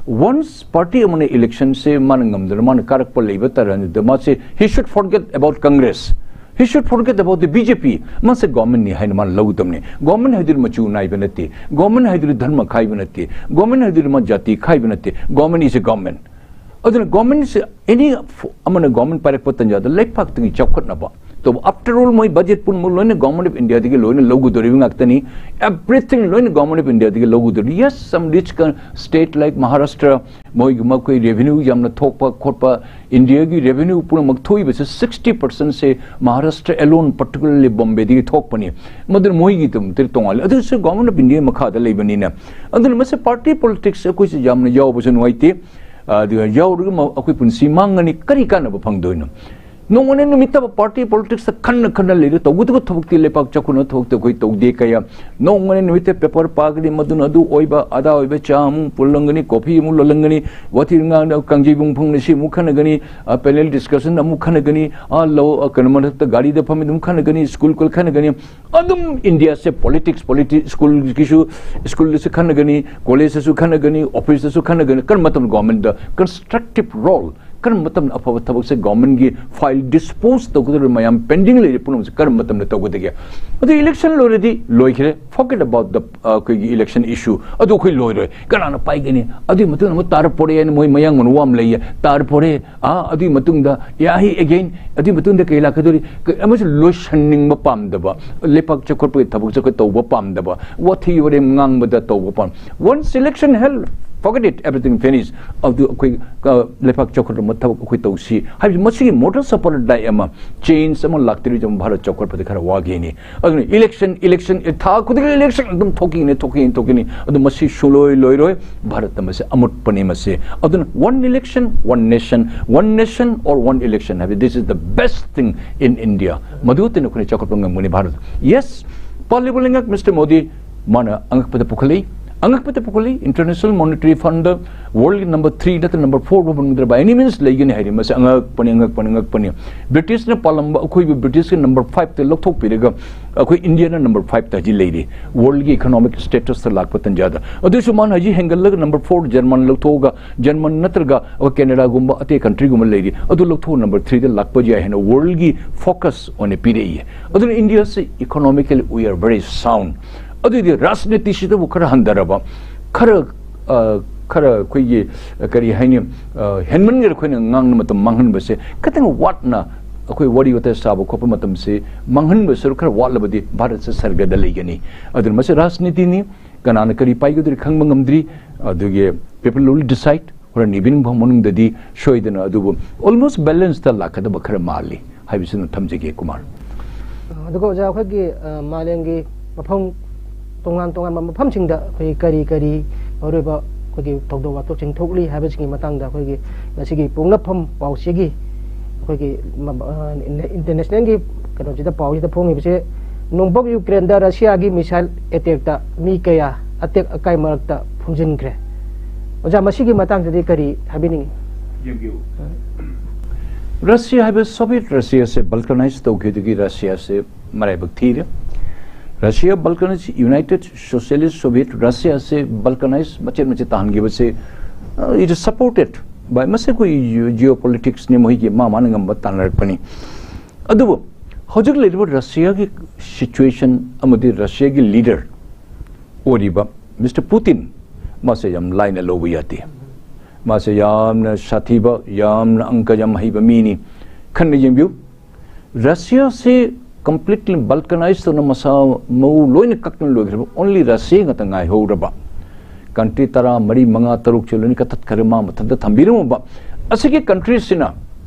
Once ꯄꯥꯔꯇꯤ ꯑꯃꯅ ꯏꯂꯦꯛꯁꯟꯁꯦ ꯃꯥꯅ ꯉꯝꯗꯅ ꯃꯥꯅ ꯀꯥꯔꯛꯄ ꯂꯩꯕ ꯇꯥꯔꯗꯤ, ꯃꯥꯁꯦ he should forget about Congress, he should forget about the B J P꯫ ꯃꯥꯁꯦ ꯒꯣꯔꯃꯦꯟꯅꯤ ꯍꯥꯏꯅ ꯃꯥꯅ ꯂꯧꯒꯗꯕꯅꯤ꯫ ꯒꯣꯔꯃꯦꯟ ꯍꯥꯏꯗꯨꯗꯤ ꯃꯆꯨ ꯅꯥꯏꯕ ꯅꯠꯇꯦ, ꯒꯣꯔꯃꯦꯟ ꯍꯥꯏꯗꯨꯗꯤ ꯙꯔꯃ ꯈꯥꯏꯕ ꯅꯠꯇꯦ, ꯒꯣꯔꯃꯦꯟ ꯍꯥꯏꯗꯨꯗꯤ ꯃꯥ ꯖꯥꯇꯤ ꯈꯥꯏꯕ ꯅꯠꯇꯦ꯫ Government is a government꯫ ꯑꯗꯨꯅ ꯒꯣꯔꯃꯦꯟꯁꯦ ꯑꯦꯅꯤ ꯑꯃꯅ ꯒꯣꯔꯃꯦꯟ ꯄꯥꯏꯔꯛꯄ ꯇꯥꯟꯖꯥꯗ ꯂꯩꯄꯥꯛꯇꯒꯤ ꯆꯥꯎꯈꯠꯅꯕ, ꯇꯧꯕ꯫ After all, ꯃꯣꯏ ꯕꯖꯦꯠ ꯄꯨꯝꯅꯃꯛ ꯂꯣꯏꯅ Government of India ꯗꯒꯤ ꯂꯣꯏꯅ ꯂꯧꯒꯗꯧꯔꯤꯕ ꯉꯥꯛꯇꯅꯤ꯫ Everything ꯂꯣꯏꯅ Government of India ꯗꯒꯤ ꯂꯧꯒꯗꯧꯔꯤ꯫ Yes, some rich state like Maharashtra, ꯃꯣꯏꯒꯨꯝꯕ ꯑꯩꯈꯣꯏ revenue ꯌꯥꯝꯅ ꯊꯣꯛꯄ ꯈꯣꯠꯄ, India ꯒꯤ revenue ꯄꯨꯝꯅꯃꯛ ꯊꯣꯛꯏꯕꯁꯦ sixty percent ꯁꯦ Maharashtra alone, particularly Bombay ꯗꯒꯤ ꯊꯣꯛꯄꯅꯤ꯫ ꯃꯗꯨꯅ ꯃꯣꯏꯒꯤꯗꯃꯛꯇꯗꯤ ꯇꯣꯉꯥꯜꯂꯤ꯫ ꯑꯗꯨꯁꯨ Government of India ꯒꯤ ꯃꯈꯥꯗ ꯂꯩꯕꯅꯤꯅ꯫ ꯑꯗꯨꯅ ꯃꯁꯤ party politics ꯑꯩꯈꯣꯏꯁꯨ ꯌꯥꯝꯅ ꯌꯥꯎꯕꯁꯨ ꯅꯨꯡꯉꯥꯏꯇꯦ꯫ ꯑꯗꯨꯒ ꯌꯥꯎꯔꯒ ꯃ-, ꯑꯩꯈꯣꯏ ꯄꯨꯟꯁꯤ ꯃꯥꯡꯉꯅꯤ, ꯀꯔꯤ ꯀꯥꯟꯅꯕ ꯐꯪꯗꯣꯏꯅꯣ? ꯅꯣꯡꯃꯅ ꯅꯨꯃꯤꯠꯇꯕ party politics ꯇ ꯈꯟꯅ ꯈꯟꯅ ꯂꯩꯔ ꯇꯧꯒꯗꯕ ꯊꯕꯛꯇꯤ, ꯂꯩꯄꯥꯛ ꯆꯥꯎꯈꯠꯅꯕ ꯊꯕꯛꯇꯤ ꯑꯩꯈꯣꯏ ꯇꯧꯗꯦ꯫ ꯀꯌꯥ ꯅꯣꯡꯃꯅ ꯅꯨꯃꯤꯠꯇ paper ꯄꯥꯒꯅꯤ, ꯃꯗꯨꯅ ꯑꯗꯨ ꯑꯣꯏꯕ, ꯑꯗꯥ ꯑꯣꯏꯕ, ꯆꯥ ꯑꯃꯨꯛ ꯄꯨꯜꯂꯝꯒꯅꯤ, coffee ꯑꯃꯨꯛ ꯂꯣꯜꯂꯝꯒꯅꯤ, ꯋꯥꯊꯤ ꯉꯥꯡꯅ ꯀꯥꯡꯖꯩꯕꯨꯡ ꯐꯪꯅ ꯁꯤ ꯑꯃꯨꯛ ꯈꯟꯅꯒꯅꯤ, ꯑ, panel discussion ꯑꯃꯨꯛ ꯈꯟꯅꯒꯅꯤ, ꯑ, ꯂꯧ, ꯑ, ꯀꯩꯅꯣ ꯃꯊꯛꯇ ꯒꯥꯔꯤꯗ ꯐꯝꯃꯤ ꯑꯗꯨꯝ ꯈꯟꯅꯒꯅꯤ, school ꯀꯣꯜ ꯈꯟꯅꯒꯅꯤ꯫ ꯑꯗꯨꯝ India ꯁꯦ politics, politics, school ꯒꯤꯁꯨ, school ꯗꯁꯨ ꯈꯟꯅꯒꯅꯤ, college ꯇꯁꯨ ꯈꯟꯅꯒꯅꯤ, office ꯇꯁꯨ ꯈꯟꯅꯒꯅꯤ꯫ ꯀꯔꯝꯕ ꯃꯇꯝꯗ government ꯗ constructive role, ꯀꯔꯝꯕ ꯃꯇꯝꯗ ꯑꯐꯕ ꯊꯕꯛꯁꯦ government ꯒꯤ file dispose ꯇꯧꯒꯗꯧꯔꯤꯕ ꯃꯌꯥꯝ pending ꯂꯩꯔꯤꯕ ꯄꯨꯝꯅꯃꯛꯁꯦ ꯀꯔꯝꯕ ꯃꯇꯝꯗ ꯇꯧꯒꯗꯒꯦ? ꯑꯗꯨ election ꯂꯣꯏꯔꯗꯤ ꯂꯣꯏꯈ꯭ꯔꯦ, forget about the, ꯑ, ꯑꯩꯈꯣꯏꯒꯤ election issue꯫ ꯑꯗꯨ ꯑꯩꯈꯣꯏ ꯂꯣꯏꯔꯣꯏ꯫ ꯀꯅꯥꯅ ꯄꯥꯏꯒꯅꯤ? ꯑꯗꯨꯒꯤ ꯃꯇꯨꯡꯗ ꯑꯃꯨꯛ ꯇꯥꯔ ꯄꯣꯔꯦ ꯍꯥꯏꯅ ꯃꯣꯏ ꯃꯌꯥꯡ ꯃꯅꯨꯡ ꯑꯃ ꯂꯩꯌꯦ, ꯇꯥꯔ ꯄꯣꯔꯦ꯫ ꯑꯥ, ꯑꯗꯨꯒꯤ ꯃꯇꯨꯡꯗ, ꯌꯥ, he again, ꯑꯗꯨꯒꯤ ꯃꯇꯨꯡꯗ ꯀꯩ ꯂꯥꯛꯀꯗꯧꯔꯤ? ꯀ-, ꯑꯃꯁꯨ ꯂꯣꯏꯁꯟꯅꯤꯡꯕ ꯄꯥꯝꯗꯕ, ꯂꯩꯄꯥꯛ ꯆꯥꯎꯈꯠꯄꯒꯤ ꯊꯕꯛꯁꯦ ꯑꯩꯈꯣꯏ ꯇꯧꯕ ꯄꯥꯝꯗꯕ, ꯋꯥꯊꯤ ꯋꯥꯔꯦꯝ ꯉꯥꯡꯕꯗ ꯇꯧꯕ ꯄꯥꯝ-, Once election held, forget it, everything finish꯫ ꯑꯗꯨ ꯑꯩꯈꯣꯏ, ꯑ, ꯂꯩꯄꯥꯛ ꯆꯥꯎꯈꯠꯅꯕ ꯊꯕꯛ ꯑꯩꯈꯣꯏ ꯇꯧꯁꯤ ꯍꯥꯏꯕꯁꯤ, ꯃꯁꯤꯒꯤ modus operandi ꯑꯃ, change ꯑꯃ ꯂꯥꯛꯇ꯭ꯔꯤꯕ ꯚꯥꯔꯠ ꯆꯥꯎꯈꯠꯄꯗ ꯈꯔ ꯋꯥꯒꯦꯅꯤ꯫ ꯑꯗꯨꯅ election, election, ꯊꯥ ꯈꯨꯗꯤꯡꯒꯤ election ꯑꯗꯨꯝ ꯊꯣꯛꯈꯤꯅꯤ, ꯊꯣꯛꯈꯤꯅꯤ, ꯊꯣꯛꯈꯤꯅꯤ꯫ ꯑꯗꯨ ꯃꯁꯤ ꯁꯨꯡꯂꯣꯏ ꯂꯣꯏꯔꯣꯏ꯫ ꯚꯥꯔꯠꯇ ꯃꯁꯤ ꯑꯃꯨꯠꯄꯅꯤ ꯃꯁꯤ꯫ ꯑꯗꯨꯅ one election, one nation, one nation or one election ꯍꯥꯏꯕ, this is the best thing in India꯫ ꯃꯗꯨ ꯅꯠꯇꯅ ꯑꯩꯈꯣꯏꯅ ꯆꯥꯎꯈꯠꯄ ꯉꯝꯒꯅꯤ ꯚꯥꯔꯠ꯫ Yes, ꯄꯥꯜꯂꯤꯕ ꯂꯩꯉꯥꯛ Mister Modi, ꯃꯥꯅ ꯑꯉꯛꯄꯗ ꯄꯨꯈꯠꯂꯤ, ꯑꯉꯛꯄꯗ ꯄꯨꯈꯠꯂꯤ꯫ International Monetary Fund ꯗ world ꯒꯤ number three ꯅꯠꯇ꯭ꯔ number four ꯐꯥꯎ ꯐꯪꯗ꯭ꯔ by any means ꯂꯩꯒꯅꯤ ꯍꯥꯏꯔꯤ꯫ ꯃꯁꯤ ꯑꯉꯛꯄꯅꯤ, ꯑꯉꯛꯄꯅꯤ, ꯑꯉꯛꯄꯅꯤ꯫ ꯕ꯭ꯔꯤꯇꯤꯁꯅ ꯄꯥꯜꯂꯝꯕ ꯑꯩꯈꯣꯏꯕꯨ ꯕ꯭ꯔꯤꯇꯤꯁꯀꯤ number five ꯇ ꯂꯧꯊꯣꯛꯄꯤꯔꯒ ꯑꯩꯈꯣꯏ ꯏꯟꯗꯤꯌꯥꯅ number five ꯇ ꯍꯧꯖꯤꯛ ꯂꯩꯔꯤ, world ꯒꯤ economic status ꯇ ꯂꯥꯛꯄ ꯇꯟꯖꯥꯗ꯫ ꯑꯗꯨꯁꯨ ꯃꯥꯅ ꯍꯧꯖꯤꯛ ꯍꯦꯟꯒꯠꯂꯒ number four ꯖꯔꯃꯟ ꯂꯧꯊꯣꯛꯑꯒ, ꯖꯔꯃꯟ ꯅꯠꯇ꯭ꯔꯒ ꯑꯩꯈꯣꯏ ꯀꯦꯅꯦꯗꯥꯒꯨꯝꯕ ꯑꯇꯩ country ꯒꯨꯝꯕ ꯂꯩꯔꯤ, ꯑꯗꯨ ꯂꯧꯊꯣꯛꯑ number three ꯗ ꯂꯥꯛꯄ ꯌꯥꯏ ꯍꯥꯏꯅ world ꯒꯤ focus ꯑꯣꯏꯅ ꯄꯤꯔꯛꯏ꯫ ꯑꯗꯨꯅ ꯏꯟꯗꯤꯌꯥꯁꯤ economically we are very sound꯫ ꯑꯗꯨꯏꯗꯤ ꯔꯥꯖꯅꯤꯇꯤꯁꯤꯗꯕꯨ ꯈꯔ ꯍꯟꯊꯔꯕ, ꯈꯔ, ꯑ, ꯈꯔ ꯑꯩꯈꯣꯏꯒꯤ, ꯑ, ꯀꯔꯤ ꯍꯥꯏꯅꯤ, ꯑ, ꯍꯦꯟꯃꯟꯒꯦꯔ ꯑꯩꯈꯣꯏꯅ ꯉꯥꯡꯅ ꯃꯇꯝ ꯃꯥꯡꯍꯟꯕꯁꯦ ꯈꯤꯇꯪ ꯋꯥꯠꯅ ꯑꯩꯈꯣꯏ ꯋꯥꯔꯤ ꯋꯥꯇꯥꯏ ꯁꯥꯕ ꯈꯣꯠꯄ ꯃꯇꯝꯁꯤ ꯃꯥꯡꯍꯟꯕ ꯁꯔꯨꯛ ꯈꯔ ꯋꯥꯠꯂꯕꯗꯤ ꯚꯥꯔꯠꯁꯦ ꯁꯔꯒꯗ ꯂꯩꯒꯅꯤ꯫ ꯑꯗꯨꯅ ꯃꯁꯤ ꯔꯥꯖꯅꯤꯇꯤꯅꯤ, ꯀꯅꯥꯅ ꯀꯔꯤ ꯄꯥꯏꯒꯗꯧꯔꯤ ꯈꯪꯕ ꯉꯝꯗ꯭ꯔꯤ꯫ ꯑꯗꯨꯒꯤ people will decide꯫ ꯍꯣꯔꯦꯟ ꯏꯚꯤꯅꯤꯡ ꯐꯥꯎ ꯃꯅꯨꯡꯗꯗꯤ ꯁꯣꯏꯗꯅ ꯑꯗꯨꯕꯨ almost balance ꯇ ꯂꯥꯛꯀꯗꯕ ꯈꯔ ꯃꯥꯜꯂꯤ ꯍꯥꯏꯕꯁꯤꯅ ꯊꯝꯖꯒꯦ, ꯀꯨꯃꯥꯔ꯫ ꯑꯗꯨꯒ ꯑꯣꯖꯥ, ꯑꯩꯈꯣꯏꯒꯤ ꯑ, ꯃꯥꯂꯦꯝꯒꯤ ꯃꯐꯝ, ꯇꯣꯉꯥꯟ ꯇꯣꯉꯥꯟꯕ ꯃꯐꯝꯁꯤꯡꯗ ꯑꯩꯈꯣꯏꯒꯤ ꯀꯔꯤ ꯀꯔꯤ ꯃꯔꯨꯑꯣꯏꯕ ꯑꯩꯈꯣꯏꯒꯤ ꯊꯧꯗꯣꯛ ꯋꯥꯊꯣꯛꯁꯤꯡ ꯊꯣꯛꯂꯤ ꯍꯥꯏꯕꯁꯤꯒꯤ ꯃꯇꯥꯡꯗ ꯑꯩꯈꯣꯏꯒꯤ ꯉꯁꯤꯒꯤ ꯄꯣꯛꯅꯐꯝ ꯄꯥꯎꯆꯦꯒꯤ ꯑꯩꯈꯣꯏꯒꯤ ꯃ-, ꯑ, ꯏꯟꯇꯔꯅꯦꯁꯅꯦꯜꯒꯤ ꯀꯩꯅꯣꯁꯤꯗ, ꯄꯥꯎꯁꯤꯗ ꯐꯣꯡꯉꯤꯕꯁꯦ, ꯅꯣꯡꯄꯣꯛ ꯌꯨꯀ꯭ꯔꯦꯟꯗ ꯔꯁꯤꯌꯥꯒꯤ ꯃꯤꯁꯥꯏꯜ ꯑꯦꯇꯦꯛꯇ ꯃꯤ ꯀꯌꯥ ꯑꯇꯦꯛ ꯑꯀꯥꯏ ꯃꯔꯛꯇ ꯐꯨꯝꯖꯤꯟꯈ꯭ꯔꯦ꯫ ꯑꯣꯖꯥ, ꯃꯁꯤꯒꯤ ꯃꯇꯥꯡꯗꯗꯤ ꯀꯔꯤ ꯍꯥꯏꯕꯤꯅꯤꯡꯉꯤ? ꯔꯁꯤꯌꯥ ꯍꯥꯏꯕ ꯁꯣꯚꯤꯌꯦꯠ ꯔꯁꯤꯌꯥꯁꯦ ꯕꯜꯀꯅꯥꯏꯖ ꯇꯧꯈꯤꯕꯗꯒꯤ ꯔꯁꯤꯌꯥꯁꯦ ꯃꯔꯥꯏꯕꯛ ꯊꯤꯔꯦ꯫ ꯔꯁꯤꯌꯥ ꯕꯜꯀꯅꯥꯏꯖ, ꯌꯨꯅꯥꯏꯇꯦꯗ ꯁꯣꯁꯤꯌꯦꯂꯤꯁ ꯁꯣꯚꯤꯌꯦꯠ ꯔꯁꯤꯌꯥꯁꯦ ꯕꯜꯀꯅꯥꯏꯖ ꯃꯆꯦꯠ ꯃꯆꯦꯠ ꯇꯥꯍꯟꯈꯤꯕꯁꯦ, uh, it is supported by, ꯃꯁꯤ ꯑꯩꯈꯣꯏ ꯖꯤꯑꯣ ꯄꯣꯂꯤꯇꯤꯛꯁꯅꯤ, ꯃꯈꯣꯏꯒꯤ ꯃꯥ ꯃꯥꯅ ꯉꯝꯕ ꯇꯥꯟꯅꯔꯛꯄꯅꯤ꯫ ꯑꯗꯨꯕꯨ ꯍꯧꯖꯤꯛ ꯂꯩꯔꯤꯕ ꯔꯁꯤꯌꯥꯒꯤ ꯁꯤꯆꯨꯋꯦꯁꯟ ꯑꯃꯗꯤ ꯔꯁꯤꯌꯥꯒꯤ ꯂꯤꯗꯔ ꯑꯣꯏꯔꯤꯕ ꯃꯤꯁꯇꯔ ꯄꯨꯇꯤꯟ, ꯃꯥꯁꯦ ꯌꯥꯝ ꯂꯥꯏꯅ ꯂꯧꯕ ꯌꯥꯗꯦ꯫ ꯃꯥꯁꯦ ꯌꯥꯝꯅ ꯁꯥꯊꯤꯕ, ꯌꯥꯝꯅ ꯑꯪꯀ ꯌꯥꯝ ꯍꯩꯕ ꯃꯤꯅꯤ꯫ ꯈꯟꯅ ꯌꯦꯡꯕꯤꯌꯨ, ꯔꯁꯤꯌꯥꯁꯤ ꯀꯝꯄ꯭ꯂꯤꯠꯂꯤ ꯕꯜꯀꯅꯥꯏꯖ ꯇꯧꯅ ꯃꯁꯥ ꯃꯎ ꯂꯣꯏꯅ ꯀꯛꯇꯅ ꯂꯣꯏꯈ꯭ꯔꯕ, ꯑꯣꯟꯂꯤ ꯔꯁꯤꯌꯥ ꯉꯥꯛꯇ ꯉꯥꯏꯍꯧꯔꯕ꯫ ꯀꯟꯇ꯭ꯔꯤ ꯇꯔꯥ, ꯃꯔꯤ, ꯃꯉꯥ, ꯇꯔꯨꯛꯁꯦ ꯂꯣꯏꯅ ꯀꯛꯊꯠꯈ꯭ꯔꯦ, ꯃꯥ ꯃꯊꯟꯇ ꯊꯝꯕꯤꯔꯝꯃꯕ꯫ ꯑꯁꯤꯒꯤ ꯀꯟꯇ꯭ꯔꯤꯁꯤꯅ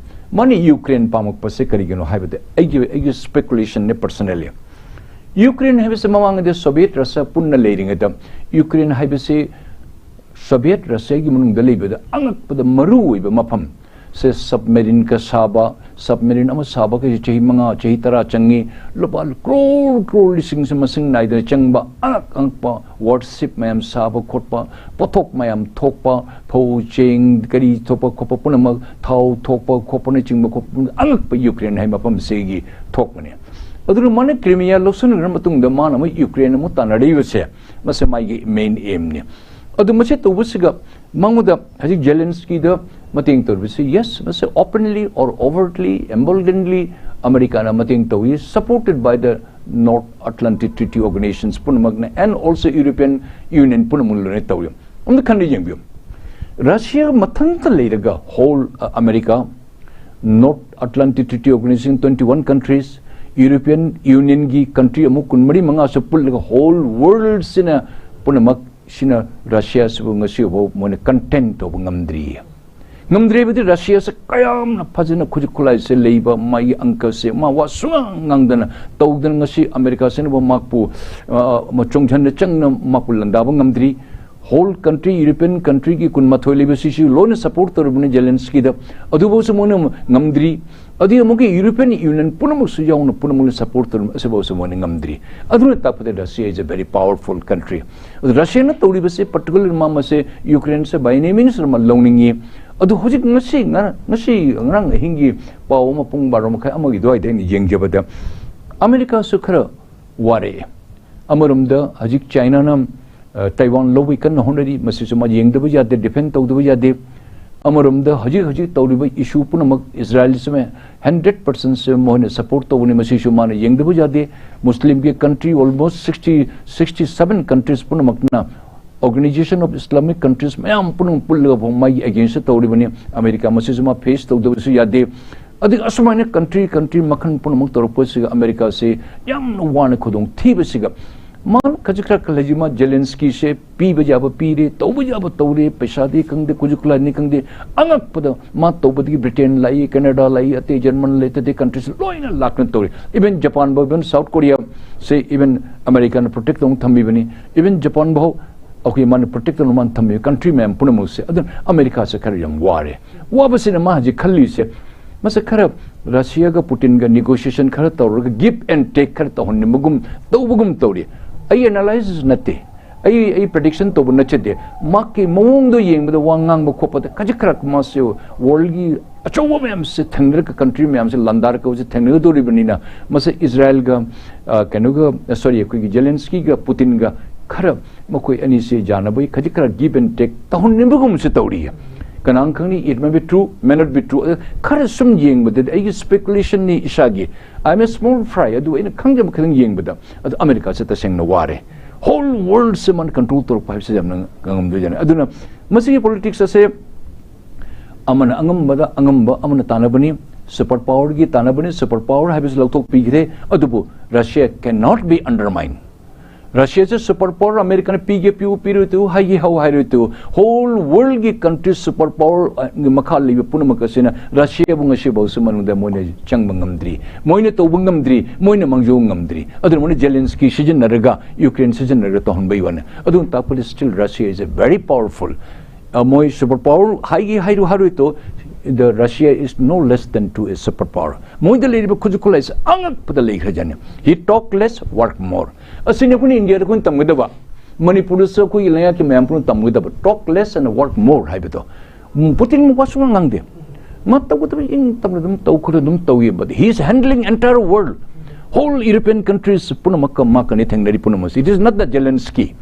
ꯃꯥꯅ ꯌꯨꯀ꯭ꯔꯦꯟ ꯄꯥꯝꯃꯛꯄꯁꯦ ꯀꯔꯤꯒꯤꯅꯣ ꯍꯥꯏꯕꯗ, ꯑꯩꯒꯤ, ꯑꯩꯒꯤ ꯁ꯭ꯄꯦꯀꯨꯂꯦꯁꯟꯅꯦ ꯄꯔꯁꯅꯦꯜꯂꯤ꯫ ꯌꯨꯀ꯭ꯔꯦꯟ ꯍꯥꯏꯕꯁꯤ ꯃꯃꯥꯡꯗꯗꯤ ꯁꯣꯚꯤꯌꯦꯠ ꯔꯁꯤꯌꯥ ꯄꯨꯟꯅ ꯂꯩꯔꯤꯉꯩꯗ, ꯌꯨꯀ꯭ꯔꯦꯟ ꯍꯥꯏꯕꯁꯤ ꯁꯣꯚꯤꯌꯦꯠ ꯔꯁꯤꯌꯥꯒꯤ ꯃꯅꯨꯡꯗ ꯂꯩꯕꯗ ꯑꯉꯛꯄꯗ ꯃꯔꯨ ꯑꯣꯏꯕ ꯃꯐꯝ ꯁꯦ, ꯁꯕꯃꯦꯔꯤꯟꯒ ꯁꯥꯕ, ꯁꯕꯃꯦꯔꯤꯟ ꯑꯃ ꯁꯥꯕꯒꯤ ꯆꯍꯤ ꯃꯉꯥ, ꯆꯍꯤ ꯇꯔꯥ ꯆꯪꯉꯤ, ꯂꯨꯄꯥ ꯀ꯭ꯔꯣꯔ, ꯀ꯭ꯔꯣꯔ ꯂꯤꯁꯤꯡꯁꯦ ꯃꯁꯤꯡ ꯅꯥꯏꯗꯅ ꯆꯪꯕ, ꯑꯉꯛ ꯑꯉꯛꯄ ꯋꯥꯔꯁꯤꯞ ꯃꯌꯥꯝ ꯁꯥꯕ ꯈꯣꯠꯄ, ꯄꯣꯠꯊꯣꯛ ꯃꯌꯥꯝ ꯊꯣꯛꯄ, ꯐꯧ, ꯆꯦꯡ, ꯀꯔꯤ ꯊꯣꯛꯄ ꯈꯣꯠꯄ ꯄꯨꯝꯅꯃꯛ, ꯊꯥꯎ ꯊꯣꯛꯄ ꯈꯣꯠꯄꯅꯆꯤꯡꯕ ꯈꯣꯠꯄ, ꯑꯉꯛꯄ ꯌꯨꯀ꯭ꯔꯦꯟ ꯍꯥꯏ ꯃꯐꯝꯁꯤꯒꯤ ꯊꯣꯛꯄꯅꯤ꯫ ꯑꯗꯨꯅ ꯃꯥꯅ ꯀ꯭ꯔꯤꯃꯤꯌꯥ ꯂꯧꯁꯤꯟꯈ꯭ꯔ ꯃꯇꯨꯡꯗ ꯃꯥꯅ ꯑꯃꯨꯛ ꯌꯨꯀ꯭ꯔꯦꯟ ꯑꯃꯨꯛ ꯇꯥꯟꯅꯔꯤꯕꯁꯦ, ꯃꯁꯤ ꯃꯥꯒꯤ ꯃꯦꯟ ꯑꯦꯝꯅꯤ꯫ ꯑꯗꯨ ꯃꯁꯤ ꯇꯧꯕꯁꯤꯒ ꯃꯉꯣꯟꯗ ꯍꯧꯖꯤꯛ ꯖꯦꯂꯦꯟꯁꯀꯤꯗ ꯃꯇꯦꯡ ꯇꯧꯔꯤꯕꯁꯤ, ꯌꯦꯁ, ꯃꯁꯤ openly or overtly, emboldenedly ꯑꯃꯦꯔꯤꯀꯥꯅ ꯃꯇꯦꯡ ꯇꯧꯏ, supported by the North Atlantic Treaty Organizations ꯄꯨꯝꯅꯃꯛꯅ and also European Union ꯄꯨꯝꯅꯃꯛ ꯂꯣꯏꯅ ꯇꯧꯏ꯫ ꯑꯝꯇ ꯈꯟꯅ ꯌꯦꯡꯕꯤꯌꯨ, ꯔꯁꯤꯌꯥ ꯃꯊꯟꯇ ꯂꯩꯔꯒ ꯍꯣꯜ America, North Atlantic Treaty Organization twenty one countries, European Union ꯒꯤ country ꯑꯃꯨꯛ ꯀꯨꯟꯃꯔꯤ ꯃꯉꯥꯁꯨ ꯄꯨꯜꯂꯒ whole world ꯁꯤꯅ ꯄꯨꯝꯅꯃꯛ ꯁꯤꯅ ꯔꯁꯤꯌꯥꯁꯤꯕꯨ ꯉꯁꯤ ꯐꯥꯎ ꯃꯣꯏꯅ contain ꯇꯧꯕ ꯉꯝꯗ꯭ꯔꯤ꯫ ꯉꯝꯗ꯭ꯔꯤꯕꯗꯤ ꯔꯁꯤꯌꯥꯁꯦ ꯀꯌꯥꯝꯅ ꯐꯖꯅ ꯈꯨꯠꯁꯨ ꯈꯨꯠꯂꯥꯏꯁꯦ ꯂꯩꯕ, ꯃꯥꯒꯤ ꯑꯪꯀꯁꯦ ꯃꯥ ꯋꯥ ꯁꯨꯉꯥꯡ ꯉꯥꯡꯗꯅ ꯇꯧꯗꯅ ꯉꯁꯤ ꯑꯃꯦꯔꯤꯀꯥꯁꯤꯅꯕꯨ ꯃꯍꯥꯛꯄꯨ, ꯑ, ꯃ-, ꯆꯣꯡꯁꯤꯟꯅ ꯆꯪꯅ ꯃꯍꯥꯛꯄꯨ ꯂꯥꯟꯗꯥꯕ ꯉꯝꯗ꯭ꯔꯤ꯫ Whole country, European country ꯒꯤ ꯀꯨꯟꯃꯥꯊꯣꯏ ꯂꯩꯕꯁꯤꯁꯨ ꯂꯣꯏꯅ support ꯇꯧꯔꯤꯕꯅꯤ ꯖꯦꯂꯦꯟꯁꯀꯤꯗ꯫ ꯑꯗꯨꯐꯥꯎꯁꯨ ꯃꯣꯏꯅ ꯉꯝꯗ꯭ꯔꯤ꯫ ꯑꯗꯨꯒꯤ ꯑꯃꯨꯛꯀ European Union ꯄꯨꯝꯅꯃꯛꯁꯨ ꯌꯥꯎꯅ ꯄꯨꯝꯅꯃꯛꯅ support ꯇꯧꯔꯤꯕ ꯑꯁꯤꯐꯥꯎꯁꯨ ꯃꯣꯏꯅ ꯉꯝꯗ꯭ꯔꯤ꯫ ꯑꯗꯨꯅ ꯇꯥꯛꯄꯗ Russia is a very powerful country꯫ ꯑꯗꯨ ꯔꯁꯤꯌꯥꯅ ꯇꯧꯔꯤꯕꯁꯤ particular ꯃꯥ ꯃꯁꯦ ꯌꯨꯀ꯭ꯔꯦꯟꯁꯦ by any means ꯑꯃ ꯂꯧꯅꯤꯡꯉꯤ꯫ ꯑꯗꯨ ꯍꯧꯖꯤꯛ ꯉꯁꯤ ꯉꯔꯥꯡ, ꯉꯁꯤ ꯉꯔꯥꯡ ꯑꯍꯤꯡꯒꯤ ꯄꯥꯎ ꯑꯃ ꯄꯨꯡ ꯕꯥꯔꯣ ꯃꯈꯥꯏ ꯑꯃꯒꯤ ꯑꯗꯨꯋꯥꯏꯗ ꯑꯩꯅ ꯌꯦꯡꯖꯕꯗ ꯑꯃꯦꯔꯤꯀꯥꯁꯨ ꯈꯔ ꯋꯥꯔꯛꯑꯦ꯫ ꯑꯃꯔꯣꯝꯗ ꯍꯧꯖꯤꯛ ꯆꯥꯏꯅꯥꯅ, ꯑ, ꯇꯥꯏꯋꯥꯟ ꯂꯧꯕꯒꯤ ꯀꯟꯅ ꯍꯣꯠꯅꯔꯤ, ꯃꯁꯤꯁꯨ ꯃꯥ ꯌꯦꯡꯗꯕ ꯌꯥꯗꯦ, defend ꯇꯧꯗꯕ ꯌꯥꯗꯦ꯫ ꯑꯃꯔꯣꯝꯗ ꯍꯧꯖꯤꯛ ꯍꯧꯖꯤꯛ ꯇꯧꯔꯤꯕ issue ꯄꯨꯝꯅꯃꯛ ꯏꯁꯔꯥꯏꯜꯁꯤꯃ hundred percent ꯁꯦ ꯃꯈꯣꯏꯅ support ꯇꯧꯕꯅꯤ, ꯃꯁꯤꯁꯨ ꯃꯥꯅ ꯌꯦꯡꯗꯕ ꯌꯥꯗꯦ꯫ ꯃꯨꯁꯂꯤꯝꯒꯤ country almost sixty, sixty seven countries ꯄꯨꯝꯅꯃꯛꯅ Organization of Islamic Countries ꯃꯌꯥꯝ ꯄꯨꯝꯅꯃꯛ ꯄꯨꯜꯂꯒ ꯐꯥꯎ ꯃꯥꯒꯤ against ꯇꯧꯔꯤꯕꯅꯤ꯫ ꯑꯃꯦꯔꯤꯀꯥ ꯃꯁꯤꯁꯨ ꯃꯥ face ꯇꯧꯗꯕꯁꯨ ꯌꯥꯗꯦ꯫ ꯑꯗꯨꯒ ꯑꯁꯨꯃꯥꯏꯅ country country ꯃꯈꯜ ꯄꯨꯝꯅꯃꯛ ꯇꯧꯔꯛꯄꯁꯤꯒ ꯑꯃꯦꯔꯤꯀꯥꯁꯤ ꯌꯥꯝꯅ ꯋꯥꯅ ꯈꯨꯗꯣꯡ ꯊꯤꯕꯁꯤꯒ ꯃꯥ ꯈꯖꯤꯛ ꯈꯔ ꯈꯜꯂꯁꯤ, ꯃꯥ ꯖꯦꯂꯦꯟꯁꯀꯤꯁꯦ ꯄꯤꯕ ꯌꯥꯕ ꯄꯤꯔꯦ, ꯇꯧꯕ ꯌꯥꯕ ꯇꯧꯔꯦ, ꯄꯩꯁꯥꯗꯤ ꯈꯪꯗꯦ, ꯈꯨꯠꯁꯨ ꯈꯨꯠꯂꯥꯏꯅꯤ ꯈꯪꯗꯦ, ꯑꯉꯛꯄꯗ ꯃꯥ ꯇꯧꯕꯗꯒꯤ ꯕ꯭ꯔꯤꯇꯦꯟ ꯂꯥꯛꯏ, ꯀꯦꯅꯦꯗꯥ ꯂꯥꯛꯏ, ꯑꯇꯩ ꯖꯔꯃꯟ ꯂꯩ, ꯑꯇꯩ countries ꯂꯣꯏꯅ ꯂꯥꯛꯇꯅ ꯇꯧꯔꯤ꯫ Even ꯖꯄꯥꯟ ꯐꯥꯎ, even South Korea ꯁꯦ even ꯑꯃꯦꯔꯤꯀꯥꯅ protect ꯇꯧꯅ ꯊꯝꯕꯤꯕꯅꯤ꯫ Even ꯖꯄꯥꯟ ꯐꯥꯎ ꯑꯩꯈꯣꯏ ꯃꯥꯅ protect ꯇꯧꯅ ꯃꯥꯅ ꯊꯝꯕꯤꯕ country ꯃꯌꯥꯝ ꯄꯨꯝꯅꯃꯛꯁꯦ꯫ ꯑꯗꯨꯅ ꯑꯃꯦꯔꯤꯀꯥꯁꯦ ꯈꯔ ꯌꯥꯝ ꯋꯥꯔꯦ꯫ ꯋꯥꯕꯁꯤꯅ ꯃꯥ ꯍꯧꯖꯤꯛ ꯈꯜꯂꯤꯁꯦ ꯃꯁꯤ ꯈꯔ ꯔꯁꯤꯌꯥꯒ ꯄꯨꯇꯤꯟꯒ negotiation ꯈꯔ ꯇꯧꯔꯒ give and take ꯈꯔ ꯇꯧꯍꯟꯅꯤꯡꯕꯒꯨꯝ ꯇꯧꯕꯒꯨꯝ ꯇꯧꯔꯤ꯫ ꯑꯩ analysis ꯅꯠꯇꯦ, ꯑꯩ, ꯑꯩ prediction ꯇꯧꯕ ꯅꯠꯆꯗꯦ꯫ ꯃꯍꯥꯛꯀꯤ ꯃꯑꯣꯡꯗꯣ ꯌꯦꯡꯕꯗ, ꯋꯥ ꯉꯥꯡꯕ ꯈꯣꯠꯄꯗ ꯈꯖꯤꯛ ꯈꯔ ꯃꯥꯁꯦ world ꯒꯤ ꯑꯆꯧꯕ ꯃꯌꯥꯝꯁꯦ ꯊꯦꯡꯅꯔꯒ, country ꯃꯌꯥꯝꯁꯦ ꯂꯥꯟꯗꯥꯔꯛꯀ ꯍꯧꯖꯤꯛ ꯊꯦꯡꯅꯒꯗꯧꯔꯤꯕꯅꯤꯅ ꯃꯁꯤ ꯏꯁꯔꯥꯏꯜꯒ, ꯑ, ꯀꯩꯅꯣꯒ, sorry, ꯑꯩꯈꯣꯏꯒꯤ ꯖꯦꯂꯦꯟꯁꯀꯤꯒ ꯄꯨꯇꯤꯟꯒ ꯈꯔ ꯃꯈꯣꯏ ꯑꯅꯤꯁꯦ ꯌꯥꯅꯕꯒꯤ ꯈꯖꯤꯛ ꯈꯔ give and take ꯇꯧꯍꯟꯅꯤꯡꯕꯒꯨꯝꯕꯁꯨ ꯇꯧꯔꯤ꯫ ꯀꯅꯥꯅ ꯈꯪꯅꯤ, it may be true, may not be true꯫ ꯑꯗ ꯈꯔ ꯁꯨꯝ ꯌꯦꯡꯕꯗꯗꯤ ꯑꯩꯒꯤ speculation ꯅꯤ ꯏꯁꯥꯒꯤ, I am a small fry, ꯑꯗꯨ ꯑꯩꯅ ꯈꯪꯖꯕ ꯈꯤꯇꯪ ꯌꯦꯡꯕꯗ, ꯑꯗꯨ ꯑꯃꯦꯔꯤꯀꯥꯁꯦ ꯇꯁꯦꯡꯅ ꯋꯥꯔꯦ꯫ Whole world ꯁꯦ ꯃꯥꯅ control ꯇꯧꯔꯛꯄ ꯍꯥꯏꯕꯁꯤ ꯌꯥꯝꯅ ꯉꯝꯗꯣꯏꯖꯥꯠꯅꯤ꯫ ꯑꯗꯨꯅ ꯃꯁꯤꯒꯤ politics ꯑꯁꯦ ꯑꯃꯅ ꯑꯉꯝꯕꯗ ꯑꯉꯝꯕ ꯑꯃꯅ ꯇꯥꯟꯅꯕꯅꯤ, ꯁꯨꯄꯔ ꯄꯥꯋꯔꯒꯤ ꯇꯥꯟꯅꯕꯅꯤ, ꯁꯨꯄꯔ ꯄꯥꯋꯔ ꯍꯥꯏꯕꯁꯤ ꯂꯧꯊꯣꯛꯄꯤꯈ꯭ꯔꯦ꯫ ꯑꯗꯨꯕꯨ ꯔꯁꯤꯌꯥ cannot be undermined꯫ ꯔꯁꯤꯌꯥꯁꯦ ꯁꯨꯄꯔ ꯄꯥꯋꯔ ꯑꯃꯦꯔꯤꯀꯥꯅ ꯄꯤꯒꯦ ꯄꯤꯌꯨ ꯄꯤꯔꯣꯏ ꯇꯨ ꯍꯥꯏꯒꯦ ꯍꯧ ꯍꯥꯏꯔꯣꯏ ꯇꯨ, ꯍꯣꯜ ꯋꯥꯔꯜꯒꯤ ꯀꯟꯇ꯭ꯔꯤ ꯁꯨꯄꯔ ꯄꯥꯋꯔ ꯃꯈꯥ ꯂꯩꯕ ꯄꯨꯝꯅꯃꯛ ꯑꯁꯤꯅ ꯔꯁꯤꯌꯥꯕꯨ ꯉꯁꯤꯐꯥꯎꯁꯨ ꯃꯅꯨꯡꯗ ꯃꯣꯏꯅ ꯆꯪꯕ ꯉꯝꯗ꯭ꯔꯤ, ꯃꯣꯏꯅ ꯇꯧꯕ ꯉꯝꯗ꯭ꯔꯤ, ꯃꯣꯏꯅ ꯃꯥꯡꯖꯧ ꯉꯝꯗ꯭ꯔꯤ꯫ ꯑꯗꯨꯅ ꯃꯣꯏꯅ ꯖꯦꯂꯦꯟꯁꯀꯤ ꯁꯤꯖꯤꯟꯅꯔꯒ, ꯌꯨꯀ꯭ꯔꯦꯟ ꯁꯤꯖꯤꯟꯅꯔꯒ ꯇꯧꯍꯟꯕꯒꯤ ꯋꯥꯅꯤ꯫ ꯑꯗꯨꯅ ꯇꯥꯛꯄꯗꯤ still Russia is a very powerful, ꯃꯣꯏ ꯁꯨꯄꯔ ꯄꯥꯋꯔ ꯍꯥꯏꯒꯦ ꯍꯥꯏꯔꯨ ꯍꯥꯏꯔꯣꯏ two, the Russia is no less than to a super power꯫ ꯃꯣꯏꯗ ꯂꯩꯔꯤꯕ ꯈꯨꯠꯁꯨ ꯈꯨꯠꯂꯥꯏꯁꯦ ꯑꯉꯛꯄꯗ ꯂꯩꯈ꯭ꯔꯖꯥꯠꯅꯤ꯫ He talk less, work more꯫ ꯑꯁꯤꯅꯤ ꯑꯩꯈꯣꯏꯅ ꯏꯟꯗꯤꯌꯥꯗ ꯑꯩꯈꯣꯏꯅ ꯇꯝꯒꯗꯕ, ꯃꯅꯤꯄꯨꯔꯗꯁꯨ ꯑꯩꯈꯣꯏꯒꯤ ꯂꯩꯉꯥꯛꯀꯤ ꯃꯌꯥꯝ ꯄꯨꯝꯅ ꯇꯝꯒꯗꯕ, talk less and work more ꯍꯥꯏꯕꯗꯣ꯫ ꯎꯝ, ꯄꯨꯇꯤꯟ ꯋꯥ ꯁꯨꯡꯉꯥꯡ ꯉꯥꯡꯗꯦ꯫ ꯃꯥ ꯇꯧꯒꯗꯕ ꯏꯪ ꯇꯞꯅ ꯑꯗꯨꯝ ꯇꯧ ꯈꯣꯠꯂ ꯑꯗꯨꯝ ꯇꯧꯏ, but he is handling entire world, whole European countries ꯄꯨꯝꯅꯃꯛꯀ ꯃꯥ ꯀꯅꯤ ꯊꯦꯡꯅꯔꯤ ꯄꯨꯝꯅꯃꯛꯁꯤ꯫ It is not the Zelensky,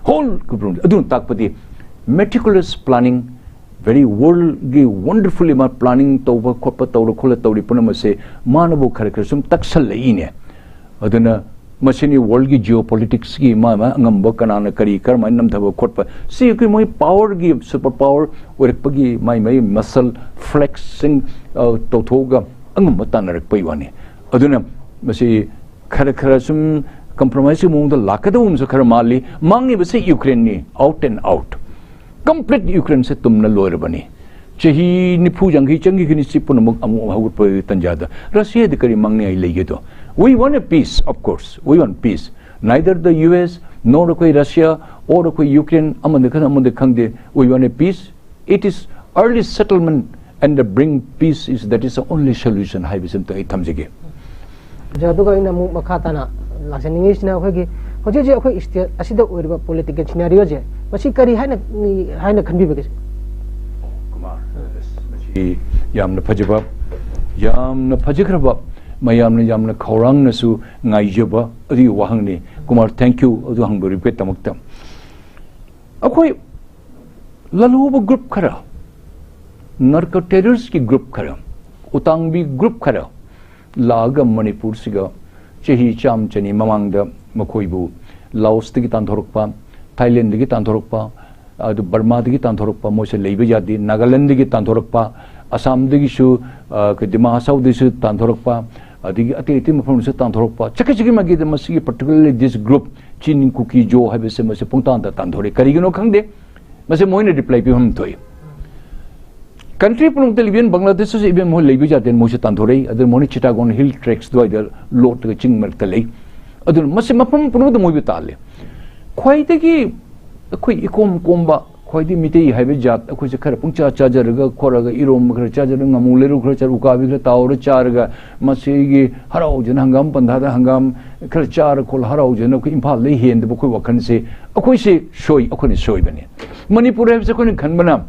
whole꯫ ꯑꯗꯨꯅ ꯇꯥꯛꯄꯗꯤ meticulous planning, very worldꯒꯤ wonderfully ꯃꯥ planning ꯇꯧꯕ ꯈꯣꯠꯄ ꯇꯧꯔ ꯈꯣꯠꯂ ꯇꯧꯔꯤ ꯄꯨꯝꯅꯃꯛꯁꯦ ꯃꯥꯅꯕꯨ ꯈꯔ ꯈꯔ ꯁꯨꯝ ꯇꯛꯁꯜꯂꯛꯏꯅꯦ꯫ ꯑꯗꯨꯅ ꯃꯁꯤꯅꯤ worldꯒꯤ geopoliticsꯀꯤ ꯃꯥ ꯃꯥ ꯑꯉꯝꯕ ꯀꯅꯥꯅ ꯀꯔꯤ ꯀꯔꯝꯍꯥꯏꯅ ꯅꯝꯊꯕ ꯈꯣꯠꯄ, ꯁꯤ ꯑꯩꯈꯣꯏ ꯃꯣꯏ powerꯒꯤ super power ꯑꯣꯏꯔꯛꯄꯒꯤ ꯃꯥꯏ ꯃꯥꯏ muscle flexꯁꯤꯡ, ꯑ, ꯇꯧꯊꯣꯛꯑꯒ ꯑꯉꯝꯕ ꯇꯥꯟꯅꯔꯛꯄꯩ ꯋꯥꯅꯤ꯫ ꯑꯗꯨꯅ ꯃꯁꯤ ꯈꯔ ꯈꯔ ꯁꯨꯝ compromiseꯀꯤ ꯃꯑꯣꯡꯗ ꯂꯥꯛꯀꯗꯧꯕ ꯑꯃꯁꯨ ꯈꯔ ꯃꯥꯜꯂꯤ꯫ ꯃꯥꯡꯉꯤꯕꯁꯤ ꯌꯨꯀ꯭ꯔꯦꯟꯅꯤ, out and out꯫ Complete ꯌꯨꯀ꯭ꯔꯦꯟꯁꯦ ꯇꯨꯝꯅ ꯂꯣꯏꯔꯕꯅꯤ꯫ ꯆꯍꯤ ꯅꯤꯐꯨ ꯌꯥꯡꯈꯩ ꯆꯪꯈꯤꯒꯅꯤ ꯁꯤ ꯄꯨꯝꯅꯃꯛ ꯑꯃꯨꯛ ꯍꯧꯒꯠꯄꯒꯤ ꯇꯥꯟꯖꯥꯗ꯫ ꯔꯁꯤꯌꯥꯗꯤ ꯀꯔꯤ ꯃꯥꯡꯅꯤꯡꯉꯥꯏ ꯂꯩꯒꯦꯗꯣ? We want a peace, of course, we want peace꯫ Neither the U S nor ꯑꯩꯈꯣꯏ ꯔꯁꯤꯌꯥ or ꯑꯩꯈꯣꯏ ꯌꯨꯀ꯭ꯔꯦꯟ ꯑꯃꯗ ꯈꯪꯗꯦ ꯑꯃꯗ ꯈꯪꯗꯦ, we want a peace, it is early settlement and the bring peace is, that is the only solution ꯍꯥꯏꯕꯁꯤ ꯑꯝꯇ ꯑꯩ ꯊꯝꯖꯒꯦ꯫ ꯑꯣꯖꯥ, ꯑꯗꯨꯒ ꯑꯩꯅ ꯑꯃꯨꯛ ꯃꯈꯥ ꯇꯥꯅ ꯂꯥꯛꯆꯅꯤꯡꯉꯤꯁꯤꯅ ꯑꯩꯈꯣꯏꯒꯤ ꯍꯧꯖꯤꯛ ꯍꯧꯖꯤꯛ ꯑꯩꯈꯣꯏ state ꯑꯁꯤꯗ ꯑꯣꯏꯔꯤꯕ political scenarioꯁꯦ ꯃꯁꯤ ꯀꯔꯤ ꯍꯥꯏꯅ ꯍꯥꯏꯅ ꯈꯟꯕꯤꯕꯒꯦ? ꯀꯨꯃꯥꯔ, ꯃꯁꯤ ꯌꯥꯝꯅ ꯐꯖꯕ, ꯌꯥꯝꯅ ꯐꯖꯈ꯭ꯔꯕ, ꯃꯌꯥꯝꯅ ꯌꯥꯝꯅ ꯈꯧꯔꯥꯡꯅꯁꯨ ꯉꯥꯏꯖꯕ ꯑꯗꯨꯒꯤ ꯋꯥꯍꯪꯅꯤ꯫ ꯀꯨꯃꯥꯔ, thank you ꯑꯗꯨ ꯍꯪꯕꯤꯔꯛꯄꯒꯤꯗꯃꯛꯇ꯫ ꯑꯩꯈꯣꯏ ꯂꯥꯜꯍꯧꯕ group ꯈꯔ, narco terroristꯀꯤ group ꯈꯔ, ꯎꯇꯥꯡꯕꯤ group ꯈꯔ ꯂꯥꯛꯑꯒ ꯃꯅꯤꯄꯨꯔꯁꯤꯒ ꯆꯍꯤ ꯆꯥꯝ ꯆꯅꯤ ꯃꯃꯥꯡꯗ ꯃꯈꯣꯏꯕꯨ ꯂꯥꯑꯣꯁꯇꯒꯤ ꯇꯥꯟꯊꯣꯔꯛꯄ, ꯊꯥꯏꯂꯦꯟꯗꯒꯤ ꯇꯥꯟꯊꯣꯔꯛꯄ, ꯑꯗꯨ ꯕꯔꯃꯥꯗꯒꯤ ꯇꯥꯟꯊꯣꯔꯛꯄ ꯃꯣꯏꯁꯦ ꯂꯩꯕ ꯌꯥꯗꯦ, ꯅꯥꯒꯥꯂꯦꯟꯗꯒꯤ ꯇꯥꯟꯊꯣꯔꯛꯄ, ꯑꯁꯥꯝꯗꯒꯤꯁꯨ, ꯑ, ꯑꯩꯈꯣꯏ ꯗꯤꯃꯥ ꯍꯁꯥꯎꯗꯒꯤꯁꯨ ꯇꯥꯟꯊꯣꯔꯛꯄ, ꯑꯗꯒꯤ ꯑꯇꯩ ꯑꯇꯩ ꯃꯐꯝꯗꯁꯨ ꯇꯥꯟꯊꯣꯔꯛꯄ, ꯆꯠꯈꯤ ꯆꯠꯈꯤ ꯃꯥꯒꯤꯗ ꯃꯁꯤꯒꯤ particularly this group ꯆꯤꯟ ꯀꯨꯀꯤ ꯖꯣ ꯍꯥꯏꯕꯁꯦ ꯃꯁꯤ ꯄꯨꯡꯇꯥꯟꯗ ꯇꯥꯟꯊꯣꯔꯛꯏ꯫ ꯀꯔꯤꯒꯤꯅꯣ ꯈꯪꯗꯦ, ꯃꯁꯤ ꯃꯣꯏꯅ ꯔꯤꯄ꯭ꯂꯥꯏ ꯄꯤꯐꯝ ꯊꯣꯛꯏ꯫ ꯀꯟꯇ꯭ꯔꯤ ꯄꯨꯝꯅꯃꯛꯇ ꯂꯩꯕ ꯕꯪꯒ꯭ꯂꯥꯗꯦꯁꯇꯁꯨ ꯏꯚꯦꯟ ꯃꯣꯏ ꯂꯩꯕ ꯌꯥꯗꯦ, ꯃꯣꯏꯁꯨ ꯇꯥꯟꯊꯣꯔꯛꯏ꯫ ꯑꯗꯨꯅ ꯃꯣꯏꯅ ꯆꯤꯇꯥꯒꯣꯟ ꯍꯤꯜ ꯇ꯭ꯔꯦꯛꯁ ꯑꯗꯨꯋꯥꯏꯗ ꯂꯣꯠꯂꯒ ꯆꯤꯡ ꯃꯔꯛꯇ ꯂꯩ꯫ ꯑꯗꯨꯅ ꯃꯁꯤ ꯃꯐꯝ ꯄꯨꯝꯅꯃꯛꯇ ꯃꯣꯏꯕꯨ ꯇꯥꯜꯂꯦ꯫ ꯈ꯭ꯋꯥꯏꯗꯒꯤ ꯑꯩꯈꯣꯏ ꯏꯀꯣꯝ ꯀꯣꯝꯕ, ꯈ꯭ꯋꯥꯏꯗꯒꯤ ꯃꯤꯇꯩ ꯍꯥꯏꯕ ꯖꯥꯠ, ꯑꯩꯈꯣꯏꯁꯦ ꯈꯔ ꯄꯨꯡꯆꯥ ꯆꯥꯖꯔꯒ ꯈꯣꯠꯂꯒ, ꯏꯔꯣꯝꯕ ꯈꯔ ꯆꯥꯖꯔꯒ, ꯉꯥꯃꯨ ꯂꯩꯔꯨ ꯈꯔ ꯆꯥꯔꯒ, ꯎꯀꯥꯕꯤ ꯈꯔ ꯇꯥꯎꯔ ꯆꯥꯔꯒ, ꯃꯁꯤꯒꯤ ꯍꯔꯥꯎꯖꯅ ꯍꯪꯒꯥꯝ ꯄꯟꯊꯥꯗ ꯍꯪꯒꯥꯝ ꯈꯔ ꯆꯥꯔ ꯈꯣꯠꯂ ꯍꯔꯥꯎꯖꯅ ꯑꯩꯈꯣꯏ ꯏꯝꯐꯥꯜꯗ ꯍꯦꯟꯗꯕ ꯑꯩꯈꯣꯏ ꯋꯥꯈꯜꯁꯦ, ꯑꯩꯈꯣꯏꯁꯦ ꯁꯣꯏ, ꯑꯩꯈꯣꯏꯅ ꯁꯣꯏꯕꯅꯦ꯫ ꯃꯅꯤꯄꯨꯔ ꯍꯥꯏꯕꯁꯦ ꯑꯩꯈꯣꯏꯅ ꯈꯟꯕꯅ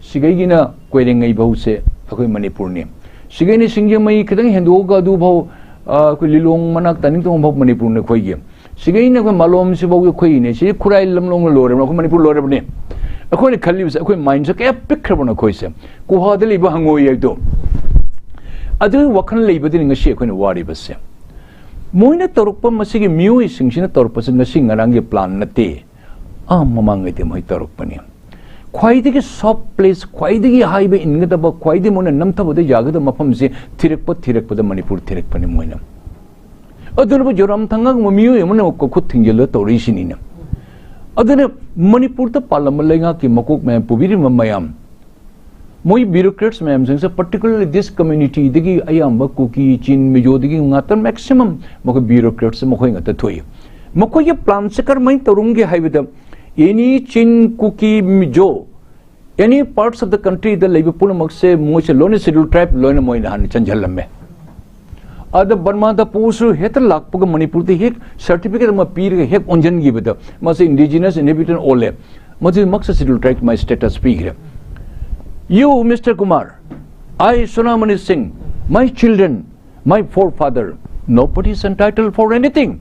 ꯁꯤꯒꯩꯒꯤꯅ ꯀꯣꯏꯔꯦꯡꯉꯩ ꯐꯧꯁꯦ ꯑꯩꯈꯣꯏ ꯃꯅꯤꯄꯨꯔꯅꯤ꯫ ꯁꯤꯒꯩꯅ ꯁꯤꯡꯖꯃꯩ ꯈꯤꯇꯪ ꯍꯦꯟꯗꯣꯛꯑꯒ ꯑꯗꯨꯐꯥꯎ, ꯑ, ꯑꯩꯈꯣꯏ ꯂꯤꯂꯣꯡ ꯃꯅꯥꯛ ꯇꯥꯅꯤꯡꯇꯧꯕ ꯐꯥꯎ ꯃꯅꯤꯄꯨꯔꯅꯤ ꯑꯩꯈꯣꯏꯒꯤ꯫ ꯁꯤꯒꯩꯅ ꯑꯩꯈꯣꯏ ꯃꯥꯂꯣꯝꯁꯤꯐꯥꯎ ꯑꯩꯈꯣꯏꯒꯤꯅꯦ꯫ ꯁꯤ ꯈꯨꯔꯥꯏ ꯂꯝꯂꯣꯡꯅ ꯂꯣꯏꯔꯕꯅꯤ, ꯑꯩꯈꯣꯏ ꯃꯅꯤꯄꯨꯔ ꯂꯣꯏꯔꯕꯅꯤ꯫ ꯑꯩꯈꯣꯏꯅ ꯈꯜꯂꯤꯕꯁꯦ, ꯑꯩꯈꯣꯏ ꯃꯥꯏꯟꯁꯦ ꯀꯌꯥ ꯄꯤꯛꯈ꯭ꯔꯕꯅꯣ ꯑꯩꯈꯣꯏꯁꯦ꯫ ꯒꯨꯍꯥꯗ ꯂꯩꯕ ꯍꯪꯉꯣꯏ ꯍꯥꯏꯕꯗꯣ꯫ ꯑꯗꯨꯒꯤ ꯋꯥꯈꯜ ꯂꯩꯕꯗꯨꯅꯤ ꯉꯁꯤ ꯑꯩꯈꯣꯏꯅ ꯋꯥꯔꯤꯕꯁꯦ꯫ ꯃꯣꯏꯅ ꯇꯧꯔꯛꯄ, ꯃꯁꯤꯒꯤ ꯃꯤꯑꯣꯏꯁꯤꯡꯁꯤꯅ ꯇꯧꯔꯛꯄꯁꯦ ꯉꯁꯤ ꯉꯔꯥꯡꯒꯤ ꯄ꯭ꯂꯥꯟ ꯅꯠꯇꯦ꯫ ꯑꯥ, ꯃꯃꯥꯡꯉꯩꯗꯤ ꯃꯣꯏ ꯇꯧꯔꯛꯄꯅꯤ꯫ ꯈ꯭ꯋꯥꯏꯗꯒꯤ ꯁꯣꯐ ꯄ꯭ꯂꯦꯁ, ꯈ꯭ꯋꯥꯏꯗꯒꯤ ꯍꯥꯏꯕ ꯏꯟꯒꯗꯕ, ꯈ꯭ꯋꯥꯏꯗꯒꯤ ꯃꯣꯏꯅ ꯅꯝꯊꯕꯗ ꯌꯥꯒꯗꯕ ꯃꯐꯝꯁꯦ ꯊꯤꯔꯛꯄ, ꯊꯤꯔꯛꯄꯗ ꯃꯅꯤꯄꯨꯔ ꯊꯤꯔꯛꯄꯅꯤ ꯃꯣꯏꯅ꯫ ꯑꯗꯨꯅꯕꯨ ꯖꯣꯔꯥꯝ ꯊꯪꯒꯥꯒꯨꯝꯕ ꯃꯤꯑꯣꯏ ꯑꯃꯅ ꯈꯨꯠ ꯊꯤꯡꯖꯤꯜꯂ ꯇꯧꯔꯛꯏꯁꯤꯅꯤꯅ꯫ ꯑꯗꯨꯅ ꯃꯅꯤꯄꯨꯔꯗ ꯄꯥꯜꯂꯝꯕ ꯂꯩꯉꯥꯛꯀꯤ ꯃꯀꯣꯛ ꯃꯌꯥꯝ, ꯄꯨꯕꯤꯔꯤꯕ ꯃꯌꯥꯝ, ꯃꯣꯏ bureaucrats ꯃꯌꯥꯝꯁꯤꯡꯁꯦ, particularly this community ꯗꯒꯤ ꯑꯌꯥꯝꯕ ꯀꯨꯀꯤ, ꯆꯤꯟ, ꯃꯤꯖꯣꯗꯒꯤ ꯉꯥꯛꯇ maximum ꯃꯈꯣꯏ bureaucrats ꯃꯈꯣꯏ ꯉꯥꯛꯇ ꯊꯣꯛꯏ꯫ ꯃꯈꯣꯏꯒꯤ ꯄ꯭ꯂꯥꯟꯁꯦ ꯀꯔꯝꯍꯥꯏꯅ ꯇꯧꯔꯝꯒꯦ ꯍꯥꯏꯕꯗ, any ꯆꯤꯟ, ꯀꯨꯀꯤ, ꯃꯤꯖꯣ, any parts of the country ꯗ ꯂꯩꯕ ꯄꯨꯝꯅꯃꯛꯁꯦ ꯃꯣꯏꯁꯦ ꯂꯣꯏꯅ schedule tribe ꯂꯣꯏꯅ ꯃꯣꯏꯅ ꯍꯥꯟꯅ ꯆꯟꯁꯤꯜꯂꯝꯃꯦ꯫ ꯑꯗ ꯕꯔꯃꯥꯗ ꯄꯣꯛꯑꯁꯨ ꯍꯦꯛꯇ ꯂꯥꯛꯄꯒ ꯃꯅꯤꯄꯨꯔꯗ ꯍꯦꯛ certificate ꯑꯃ ꯄꯤꯔꯒ ꯍꯦꯛ ꯑꯣꯟꯁꯤꯟꯈꯤꯕꯗ ꯃꯁꯤ indigenous inhabitant ꯑꯣꯜꯂꯦ꯫ ꯃꯁꯤ ꯃꯛꯁ schedule tribe ꯃꯥꯏ status ꯄꯤꯈ꯭ꯔꯦ꯫ You, Mister Kumar, I, Sonamani Singh, my children, my forefather, nobody is entitled for anything.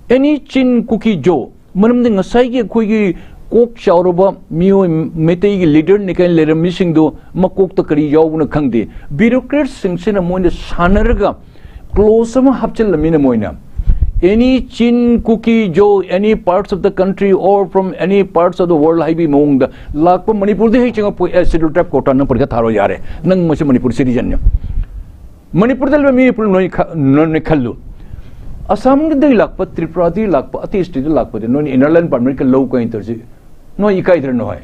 Any ꯆꯤꯟ ꯀꯨꯀꯤ ꯖꯣ, ꯃꯔꯝꯗꯤ ꯉꯁꯥꯏꯒꯤ ꯑꯩꯈꯣꯏꯒꯤ ꯀꯣꯛ ꯆꯥꯎꯔꯕ ꯃꯤꯑꯣꯏ ꯃꯩꯇꯩꯒꯤ ꯂꯤꯗꯔꯅꯤ ꯀꯥꯏꯅ ꯂꯩꯔꯝꯃꯤꯁꯤꯡꯗꯣ ꯃꯀꯣꯛꯇ ꯀꯔꯤ ꯌꯥꯎꯕꯅꯣ ꯈꯪꯗꯦ꯫ Bureaucrats ꯁꯤꯡꯁꯤꯅ ꯃꯣꯏꯅ ꯁꯥꯟꯅꯔꯒ clause ꯑꯃ ꯍꯥꯞꯆꯤꯜꯂꯝꯃꯤꯅ ꯃꯣꯏꯅ, Any Chin, Kuki, Zo, any parts of the country or from any parts of the world ꯍꯥꯏꯕꯒꯤ ꯃꯑꯣꯡꯗ ꯂꯥꯛꯄ, ꯃꯅꯤꯄꯨꯔꯗ ꯍꯦꯛ ꯆꯪꯉꯛꯄ ꯑꯦ ꯁꯦꯗꯨꯜ ꯇ꯭ꯔꯥꯏꯕ ꯀꯣꯇꯥ ꯅꯪ ꯄꯔꯤꯈꯥ ꯊꯥꯔꯣ ꯌꯥꯔꯦ, ꯅꯪ ꯃꯁꯤ ꯃꯅꯤꯄꯨꯔ ꯁꯤꯇꯤꯖꯟꯅꯤ꯫ ꯃꯅꯤꯄꯨꯔꯗ ꯂꯩꯕ ꯃꯤ ꯄꯨꯝꯅꯃꯛ ꯅꯣꯏ ꯈ- ꯅꯣꯏ ꯈꯜꯂꯨ꯫ ꯑꯁꯥꯝꯗꯒꯤ ꯂꯥꯛꯄ, ꯇ꯭ꯔꯤꯄꯨꯔꯥꯗꯒꯤ ꯂꯥꯛꯄ, ꯑꯇꯩ ꯁ꯭ꯇꯦꯠꯇ ꯂꯥꯛꯄꯗꯤ ꯅꯣꯏꯅ ꯏꯅꯔ ꯂꯥꯏꯟ ꯄꯥꯔꯃꯤꯠꯀ ꯂꯧ ꯀꯥꯏꯅ ꯇꯧꯔꯤꯁꯤ ꯅꯣꯏ ꯏꯀꯥꯏꯗ꯭ꯔ ꯅꯣꯏ?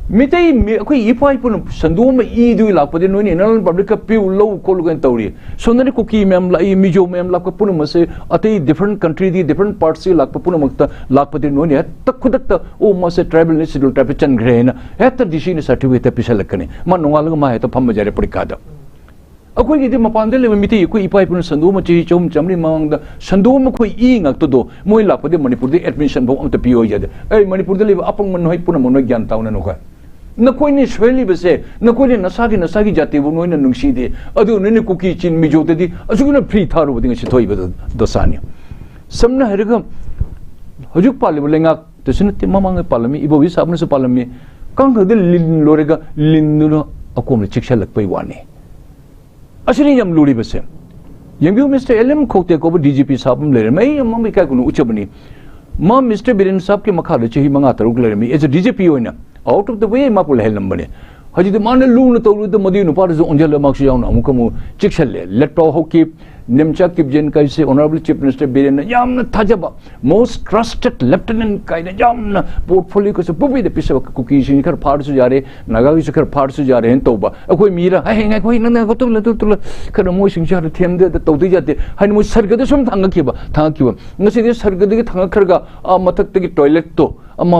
ꯃꯤꯇꯩ ꯃꯤ- ꯑꯩꯈꯣꯏ ꯏꯄꯥ ꯏꯄꯨꯅ ꯁꯟꯗꯣꯛꯑꯝꯕ ꯏꯗꯨꯒꯤ ꯂꯥꯛꯄꯗꯤ ꯅꯣꯏꯅ ꯏꯅꯔ ꯂꯥꯏꯟ ꯄꯥꯔꯃꯤꯠꯀ ꯄꯤꯌꯨ, ꯂꯧ ꯈꯣꯠꯂꯨ ꯀꯥꯏꯅ ꯇꯧꯔꯤ꯫ ꯁꯣꯝꯗꯅ ꯀꯨꯀꯤ ꯃꯌꯥꯝ ꯂꯥꯛꯏ, ꯃꯤꯖꯣ ꯃꯌꯥꯝ ꯂꯥꯛꯄ ꯄꯨꯝꯅꯃꯛꯁꯦ, ꯑꯇꯩ ꯗꯤꯐ꯭ꯔꯦꯟ ꯀꯟꯇ꯭ꯔꯤꯗꯤ ꯗꯤꯐ꯭ꯔꯦꯟ ꯄꯥꯔꯠꯁꯤ ꯂꯥꯛꯄ ꯄꯨꯝꯅꯃꯛꯇ ꯂꯥꯛꯄꯗꯤ ꯅꯣꯏꯅ ꯍꯦꯛꯇ ꯈꯨꯗꯛꯇ ꯑꯣ ꯃꯥꯁꯦ ꯇ꯭ꯔꯥꯏꯕꯦꯜꯅꯤ, ꯁꯦꯗꯨꯜ ꯇ꯭ꯔꯥꯏꯕꯇ ꯆꯟꯈ꯭ꯔꯦ ꯍꯥꯏꯅ ꯍꯦꯛꯇ ꯗꯤ ꯁꯤꯅ ꯁꯥꯔꯇꯤꯐꯤꯀꯦꯠꯇ ꯄꯤꯁꯜꯂꯛꯀꯅꯤ꯫ ꯃꯥ ꯅꯣꯡꯉꯥꯜꯂꯒ ꯃꯥ ꯍꯦꯛꯇ ꯐꯝꯕ ꯌꯥꯔꯦ ꯄꯔꯤꯈꯥꯗ꯫ ꯑꯩꯈꯣꯏꯒꯤꯗꯤ ꯃꯄꯥꯟꯗ ꯂꯩꯕ ꯃꯤꯇꯩ ꯑꯩꯈꯣꯏ ꯏꯄꯥ ꯏꯄꯨꯅ ꯁꯟꯗꯣꯛꯑꯝꯕ ꯆꯍꯤ ꯆꯍꯨꯝ ꯆꯥꯝꯃꯔꯤ ꯃꯃꯥꯡꯗ ꯁꯟꯗꯣꯛꯑꯝꯕ ꯑꯩꯈꯣꯏ ꯏ ꯉꯥꯛꯇꯗꯣ ꯃꯣꯏ ꯂꯥꯛꯄꯗꯤ ꯃꯅꯤꯄꯨꯔꯗ ꯑꯦꯗꯃꯤꯁꯟ ꯐꯥꯎ ꯑꯝꯇ ꯄꯤꯌꯣ ꯌꯥꯗꯦ꯫ ꯑꯩ ꯃꯅꯤꯄꯨꯔꯗ ꯂꯩꯕ ꯑꯄꯪꯕ ꯅꯣꯏ ꯄꯨꯝꯅꯃꯛ ꯅꯣꯏ ꯒ꯭ꯌꯥꯟ ꯇꯥꯎꯅ ꯅꯈꯣꯏ꯫ ꯅꯈꯣꯏꯅ ꯁꯣꯏꯍꯜꯂꯤꯕꯁꯦ, ꯅꯈꯣꯏꯅ ꯅꯁꯥꯒꯤ ꯅꯁꯥꯒꯤ ꯖꯥꯇꯤꯕꯨ ꯅꯣꯏꯅ ꯅꯨꯡꯁꯤꯗꯦ, ꯑꯗꯨ ꯅꯣꯏꯅ ꯀꯨꯀꯤ ꯆꯤꯟ ꯃꯤꯖꯣꯗꯗꯤ ꯑꯁꯨꯛ ꯌꯥꯝꯅ ꯐ꯭ꯔꯤ ꯊꯥꯔꯨꯕꯗꯤ ꯉꯁꯤ ꯊꯣꯛꯏꯕ ꯗꯁꯥꯅꯤ꯫ ꯁꯝꯅ ꯍꯥꯏꯔꯒ ꯍꯧꯖꯤꯛ ꯄꯥꯜꯂꯤꯕ ꯂꯩꯉꯥꯛꯇꯁꯨ ꯅꯠꯇꯦ, ꯃꯃꯥꯡꯗ ꯄꯥꯜꯂꯝꯃꯤ, ꯏꯕꯣꯕꯤ ꯁꯥꯕꯅꯁꯨ ꯄꯥꯜꯂꯝꯃꯤ, ꯀꯥꯡꯈꯜꯗ ꯂꯤꯟ ꯂꯣꯏꯔꯒ ꯂꯤꯟꯗꯨꯅ ꯑꯀꯣꯝꯗ ꯆꯤꯛꯁꯜꯂꯛꯄꯩ ꯋꯥꯅꯤ꯫ ꯑꯁꯤꯅꯤ ꯌꯥꯝ ꯂꯨꯔꯤꯕꯁꯦ꯫ ꯌꯦꯡꯕꯤꯌꯨ, ꯃꯤꯁꯇꯔ ꯑꯦꯜ ꯑꯦꯝ ꯈꯧꯇꯦ ꯀꯧꯕ ꯗꯤ ꯖꯤ ꯄꯤ ꯁꯥꯕ ꯑꯃ ꯂꯩꯔꯝꯃꯦ, ꯑꯩ ꯌꯥꯝ ꯃꯃꯤꯡ ꯏꯀꯥꯏ ꯈꯨꯝꯅ ꯎꯠꯆꯕꯅꯤ꯫ ꯃꯥ ꯃꯤꯁꯇꯔ ꯕꯤꯔꯦꯟ ꯁꯥꯕꯀꯤ ꯃꯈꯥꯗ ꯆꯍꯤ ꯃꯉꯥ ꯇꯔꯨꯛ ꯂꯩꯔꯝꯃꯤ ꯑꯦꯁ ꯑꯦ ꯗꯤ ꯖꯤ ꯄꯤ ꯑꯣꯏꯅ꯫ ꯑꯥꯎꯠ ꯑꯣꯐ ꯗ ꯋꯦ ꯃꯥꯄꯨ ꯂꯩꯍꯜꯂꯝꯕꯅꯦ꯫ ꯍꯧꯖꯤꯛꯇꯤ ꯃꯥꯅ ꯂꯨꯅ ꯇꯧꯔꯨꯗ ꯃꯗꯨꯒꯤ ꯅꯨꯄꯥꯗꯨꯁꯨ ꯑꯣꯟꯁꯤꯜꯂ ꯃꯥꯁꯨ ꯌꯥꯎꯅ ꯑꯃꯨꯛꯀ ꯑꯃꯨꯛ ꯆꯤꯛꯁꯜꯂꯦ꯫ ꯂꯦꯠꯄꯥꯎ ꯍꯧꯈꯤ, ꯅꯤꯝꯆꯥ ꯀꯤꯞꯖꯦꯟ ꯀꯥꯏꯁꯦ ꯑꯣꯅꯔꯦꯕꯜ ꯆꯤꯐ ꯃꯤꯅꯤꯁꯇꯔ ꯕꯤꯔꯦꯟꯅ ꯌꯥꯝꯅ ꯊꯥꯖꯕ, ꯃꯣꯁ ꯇ꯭ꯔꯁꯇꯦꯗ ꯂꯦꯐꯇꯤꯅꯦꯟ ꯀꯥꯏꯅ ꯌꯥꯝꯅ ꯄꯣꯔꯠꯐꯣꯂꯤꯑꯣꯒꯁꯨ ꯄꯨꯕꯤꯗ ꯄꯤꯁꯕ, ꯀꯨꯀꯤꯁꯤꯡ ꯈꯔ ꯐꯥꯔꯁꯨ ꯌꯥꯔꯦ, ꯅꯥꯒꯥꯒꯤꯁꯨ ꯈꯔ ꯐꯥꯔꯁꯨ ꯌꯥꯔꯦꯅ ꯇꯧꯕ꯫ ꯑꯩꯈꯣꯏ ꯃꯤꯔ ꯍꯌꯦꯡ ꯑꯩꯈꯣꯏ ꯅꯪ ꯅꯪ ꯇꯨꯝꯂ ꯇꯨꯝꯂ ꯈꯔ ꯃꯣꯏꯁꯤꯡꯁꯦ ꯍꯥꯟꯅ ꯊꯦꯝꯗ ꯇꯧꯗ ꯌꯥꯗꯦ ꯍꯥꯏꯅ ꯃꯣꯏ ꯁꯔꯒꯗ ꯁꯨꯝ ꯊꯥꯡꯒꯠꯈꯤꯕ, ꯊꯥꯡꯒꯠꯈꯤꯕ꯫ ꯉꯁꯤꯗꯤ ꯁꯔꯒꯗꯒꯤ ꯊꯥꯡꯒꯠꯈ꯭ꯔꯒ ꯑꯥ ꯃꯊꯛꯇꯒꯤ ꯇꯣꯏꯂꯦꯠꯇꯣ ꯑꯃ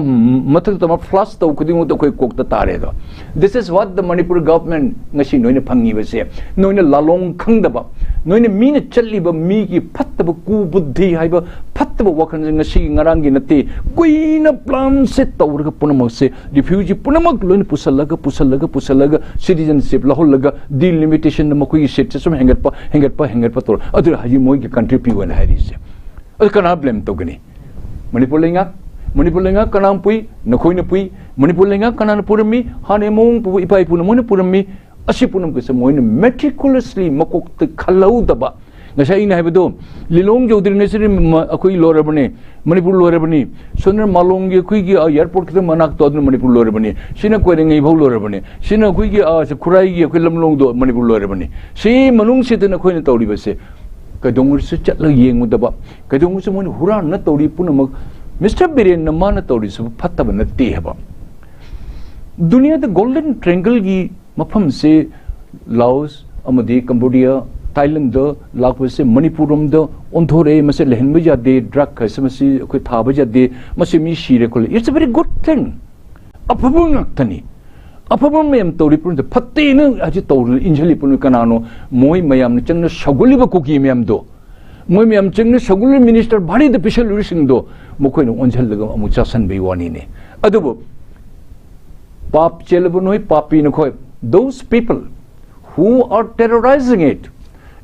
ꯃꯊꯛꯇ ꯑꯃ ꯐ꯭ꯂꯥꯁ ꯇꯧ ꯈꯨꯗꯤꯡꯃꯛꯇ ꯑꯩꯈꯣꯏ ꯀꯣꯛꯇ ꯇꯥꯔꯦ ꯑꯗꯣ꯫ This is what the Manipur government ꯉꯁꯤ ꯅꯣꯏꯅ ꯐꯪꯉꯤꯕꯁꯦ꯫ ꯅꯣꯏꯅ ꯂꯥꯂꯣꯡ ꯈꯪꯗꯕ, ꯅꯣꯏꯅ ꯃꯤꯅ ꯆꯠꯂꯤꯕ ꯃꯤꯒꯤ ꯐꯠꯇꯕ ꯀꯨꯕꯨꯗꯤ ꯍꯥꯏꯕ ꯐꯠꯇꯕ ꯋꯥꯈꯜꯁꯦ ꯉꯁꯤꯒꯤ ꯉꯔꯥꯡꯒꯤ ꯅꯠꯇꯦ꯫ ꯀꯨꯏꯅ ꯄ꯭ꯂꯥꯟꯁꯦ ꯇꯧꯔꯒ ꯄꯨꯝꯅꯃꯛꯁꯦ ꯔꯤꯐ꯭ꯌꯨꯖꯤ ꯄꯨꯝꯅꯃꯛ ꯂꯣꯏꯅ ꯄꯨꯁꯜꯂꯒ, ꯄꯨꯁꯜꯂꯒ, ꯄꯨꯁꯜꯂꯒ ꯁꯤꯇꯤꯖꯟꯁꯤꯞ ꯂꯧꯍꯜꯂꯒ ꯗꯤꯂꯤꯃꯤꯇꯦꯁꯟꯗ ꯃꯈꯣꯏꯒꯤ ꯁꯤꯠꯁꯦ ꯁꯨꯝ ꯍꯦꯟꯒꯠꯄ, ꯍꯦꯟꯒꯠꯄ, ꯍꯦꯟꯒꯠꯄ ꯇꯧꯔ ꯑꯗꯨꯅ ꯍꯧꯖꯤꯛ ꯃꯣꯏꯒꯤ ꯀꯟꯇ꯭ꯔꯤ ꯄꯤꯌꯨ ꯍꯥꯏꯅ ꯍꯥꯏꯔꯤꯁꯦ꯫ ꯑꯗꯨ ꯀꯅꯥ ꯕ꯭ꯂꯦꯝ ꯇꯧꯒꯅꯤ? ꯃꯅꯤꯄꯨꯔ ꯂꯩꯉꯥꯛ, ꯃꯅꯤꯄꯨꯔ ꯂꯩꯉꯥꯛ ꯀꯅꯥꯝ ꯄꯨꯏ? ꯅꯈꯣꯏꯅ ꯄꯨꯏ꯫ ꯃꯅꯤꯄꯨꯔ ꯂꯩꯉꯥꯛ ꯀꯅꯥꯅ ꯄꯨꯔꯝꯃꯤ? ꯍꯥꯟꯅ ꯃꯑꯣꯡ ꯄꯨꯕ ꯏꯄꯥ ꯏꯄꯨꯅ ꯃꯣꯏꯅ ꯄꯨꯔꯝꯃꯤ꯫ ꯑꯁꯤ ꯄꯨꯝꯅꯃꯛꯁꯦ ꯃꯣꯏꯅ meticulously ꯃꯀꯣꯛꯇ ꯈꯜꯍꯧꯗꯕ, ꯉꯁꯥꯏ ꯑꯩꯅ ꯍꯥꯏꯕꯗꯣ, ꯂꯤꯂꯣꯡ ꯌꯧꯗ꯭ꯔꯤꯉꯩꯁꯤꯗ ꯃ-, ꯑꯩꯈꯣꯏ ꯂꯣꯏꯔꯕꯅꯤ, ꯃꯅꯤꯄꯨꯔ ꯂꯣꯏꯔꯕꯅꯤ꯫ ꯁꯣꯝꯗ ꯃꯥꯂꯣꯝꯒꯤ ꯑꯩꯈꯣꯏꯒꯤ, ꯑ, airport ꯈꯤꯇꯪ ꯃꯅꯥꯛꯇꯣ ꯑꯗꯨꯅ ꯃꯅꯤꯄꯨꯔ ꯂꯣꯏꯔꯕꯅꯤ꯫ ꯁꯤꯅ ꯀꯣꯏꯔꯦꯡꯒꯩꯐꯥꯎ ꯂꯣꯏꯔꯕꯅꯤ꯫ ꯁꯤꯅ ꯑꯩꯈꯣꯏꯒꯤ, ꯑ, ꯁꯤ ꯈꯨꯔꯥꯏꯒꯤ ꯑꯩꯈꯣꯏ ꯂꯝꯂꯣꯡꯗꯣ ꯃꯅꯤꯄꯨꯔ ꯂꯣꯏꯔꯕꯅꯤ꯫ ꯁꯤ ꯃꯅꯨꯡꯁꯤꯗ ꯅꯈꯣꯏꯅ ꯇꯧꯔꯤꯕꯁꯦ ꯀꯩꯗꯧꯉꯩꯁꯨ ꯆꯠꯂꯒ ꯌꯦꯡꯉꯨꯗꯕ, ꯀꯩꯗꯧꯉꯩꯁꯨ ꯃꯣꯏꯅ ꯍꯨꯔꯥꯟꯅ ꯇꯧꯔꯤ ꯄꯨꯝꯅꯃꯛ꯫ ꯃꯤꯁꯇꯔ ꯕꯤꯔꯦꯟꯅ ꯃꯥꯅ ꯇꯧꯔꯤꯁꯤꯕꯨ ꯐꯠꯇꯕ ꯅꯠꯇꯦ ꯍꯥꯏꯕ꯫ ꯗꯨꯅꯤꯌꯥꯗ Golden Triangleꯒꯤ ꯃꯐꯝꯁꯦ ꯂꯥꯑꯣꯁ ꯑꯃꯗꯤ ꯀꯝꯕꯣꯗꯤꯌꯥ, ꯊꯥꯏꯂꯦꯟꯗ ꯂꯥꯛꯄꯁꯦ ꯃꯅꯤꯄꯨꯔ ꯔꯣꯝꯗ ꯑꯣꯟꯊꯣꯔꯛꯑꯦ꯫ ꯃꯁꯤ ꯂꯩꯍꯟꯕ ꯌꯥꯗꯦ, drug ꯍꯥꯏꯁꯦ ꯃꯁꯤ ꯑꯩꯈꯣꯏ ꯊꯥꯕ ꯌꯥꯗꯦ, ꯃꯁꯤ ꯃꯤ ꯁꯤꯔꯦ ꯈꯣꯠꯂꯦ꯫ It's a very good thing. ꯑꯐꯕ ꯉꯥꯛꯇꯅꯤ꯫ ꯑꯐꯕ ꯃꯌꯥꯝ ꯇꯧꯔꯤ ꯄꯨꯝꯅꯃꯛꯇ ꯐꯠꯇꯦꯅ ꯍꯧꯖꯤꯛ ꯇꯧꯔꯤ, ꯏꯟꯁꯤꯜꯂꯤ ꯄꯨꯝꯅꯃꯛ ꯀꯅꯥꯅꯣ? ꯃꯣꯏ ꯃꯌꯥꯝꯅ ꯆꯪꯅ ꯁꯧꯒꯠꯂꯤꯕ ꯀꯨꯀꯤ ꯃꯌꯥꯝꯗꯣ, ꯃꯣꯏ ꯃꯌꯥꯝ ꯆꯪꯅ ꯁꯧꯒꯠꯂꯤꯕ ꯃꯤꯅꯤꯁꯇꯔ ꯚꯥꯔꯤꯗ ꯄꯤꯁꯜꯂꯨꯔꯤꯁꯤꯡꯗꯣ ꯃꯈꯣꯏꯅ ꯑꯣꯟꯁꯤꯜꯂꯒ ꯑꯃꯨꯛ ꯆꯥꯁꯤꯟꯕꯒꯤ ꯋꯥꯅꯤꯅꯦ꯫ ꯑꯗꯨꯕꯨ ꯄꯥꯞ ꯆꯦꯜꯂꯕ ꯅꯣꯏ, ꯄꯥꯄꯤ ꯅꯈꯣꯏ, those people who are terrorizing it,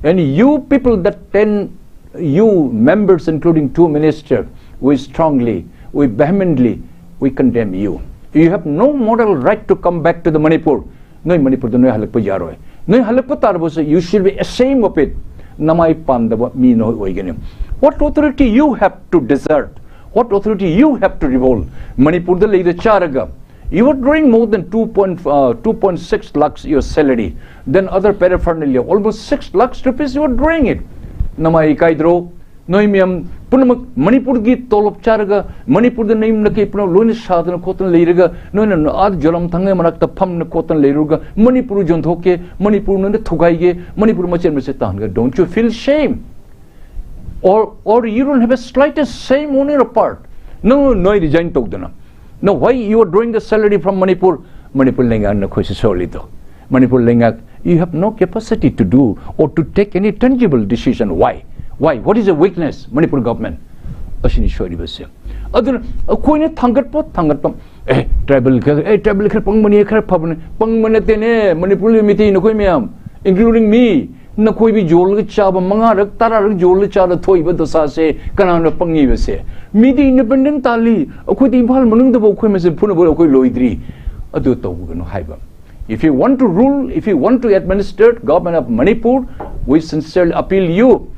and you people, that ten you members, including two ministers, we strongly, we vehemently, we condemn you. You have no moral right to come back to the Manipur. ꯅꯣꯏ ꯃꯅꯤꯄꯨꯔꯗ ꯅꯣꯏ ꯍꯜꯂꯛꯄ ꯌꯥꯔꯣꯏ꯫ ꯅꯣꯏ ꯍꯜꯂꯛꯄ ꯇꯥꯔꯕꯁꯨ, you should be ashamed of it. ꯅꯃꯥꯏ ꯄꯥꯟꯗꯕ ꯃꯤ ꯅꯣꯏ ꯑꯣꯏꯒꯅꯤ꯫ What authority you have to desert? What authority you have to revolt? ꯃꯅꯤꯄꯨꯔꯗ ꯂꯩꯔ ꯆꯥꯔꯒ, you were drawing more than two point, uh, two point six lakhs your salary. Then other paraphernalia, almost six lakhs rupees you were drawing it. ꯅꯃꯥꯏ ꯏꯀꯥꯏꯗ꯭ꯔꯣ? ꯅꯣꯏ ꯃꯌꯥꯝ ꯄꯨꯝꯅꯃꯛ ꯃꯅꯤꯄꯨꯔꯒꯤ ꯇꯣꯂꯣꯞ ꯆꯥꯔꯒ, ꯃꯅꯤꯄꯨꯔꯗ ꯅꯌꯨꯝ ꯅꯀꯩ ꯄꯨꯝꯅꯃꯛ ꯂꯣꯏꯅ ꯁꯥꯗꯅ ꯈꯣꯠꯇꯅ ꯂꯩꯔꯒ, ꯅꯣꯏꯅ ꯑꯥ ꯖꯣꯔꯥꯝ ꯊꯥꯡꯒ ꯃꯅꯥꯛꯇ ꯐꯝꯅ ꯈꯣꯠꯇꯅ ꯂꯩꯔꯨꯔꯒ, ꯃꯅꯤꯄꯨꯔ ꯌꯣꯟꯊꯣꯛꯀꯦ, ꯃꯅꯤꯄꯨꯔ ꯅꯣꯏꯅ ꯊꯨꯒꯥꯏꯒꯦ, ꯃꯅꯤꯄꯨꯔ ꯃꯆꯦꯠ ꯃꯆꯦꯠ ꯇꯥꯍꯟꯒꯦ, don't you feel shame? Or, or you don't have a slightest shame on your part? ꯅꯪ ꯅꯣꯏ resign ꯇꯧꯗꯅ, now why you are drawing the salary from Manipur? Manipur ꯂꯩꯉꯥꯛꯅ ꯑꯩꯈꯣꯏꯁꯦ ꯁꯣꯜꯂꯤꯗꯣ꯫ ꯃꯅꯤꯄꯨꯔ ꯂꯩꯉꯥꯛ, you have no capacity to do or to take any tangible decision. Why? Why? What is the weakness, Manipur government? ꯑꯁꯤꯅꯤ ꯁꯣꯏꯔꯤꯕꯁꯦ꯫ ꯑꯗꯨꯅ ꯑꯩꯈꯣꯏꯅ ꯊꯥꯡꯒꯠꯄ, ꯊꯥꯡꯒꯠꯄ, ꯑꯦ, tribal ꯈꯔ, ꯑꯦ, tribal ꯈꯔ ꯄꯪꯕꯅꯤ, ꯈꯔ ꯐꯕꯅꯤ, ꯄꯪꯕ ꯅꯠꯇꯦꯅꯦ, ꯃꯅꯤꯄꯨꯔꯒꯤ ꯃꯤꯇꯩ ꯅꯈꯣꯏ ꯃꯌꯥꯝ, including me, ꯅꯈꯣꯏꯕꯨ ꯌꯣꯜꯂꯒ ꯆꯥꯕ, ꯃꯉꯥꯔꯛ, ꯇꯔꯥꯔꯛ ꯌꯣꯜꯂꯒ ꯆꯥꯗ ꯊꯣꯛꯏꯕ ꯗꯁꯥꯁꯦ ꯀꯅꯥꯅ ꯄꯪꯉꯤꯕꯁꯦ? ꯃꯤꯗꯤ independent ꯇꯥꯜꯂꯤ, ꯑꯩꯈꯣꯏꯗꯤ ꯏꯝꯐꯥꯜ ꯃꯅꯨꯡꯗꯐꯥꯎ ꯑꯩꯈꯣꯏ ꯃꯁꯦꯟ ꯐꯨꯅꯕ ꯑꯩꯈꯣꯏ ꯂꯣꯏꯗ꯭ꯔꯤ꯫ ꯑꯗꯨ ꯇꯧꯒꯅꯨ ꯍꯥꯏꯕ꯫ If you want to rule, if you want to administer government of Manipur, we sincerely appeal you,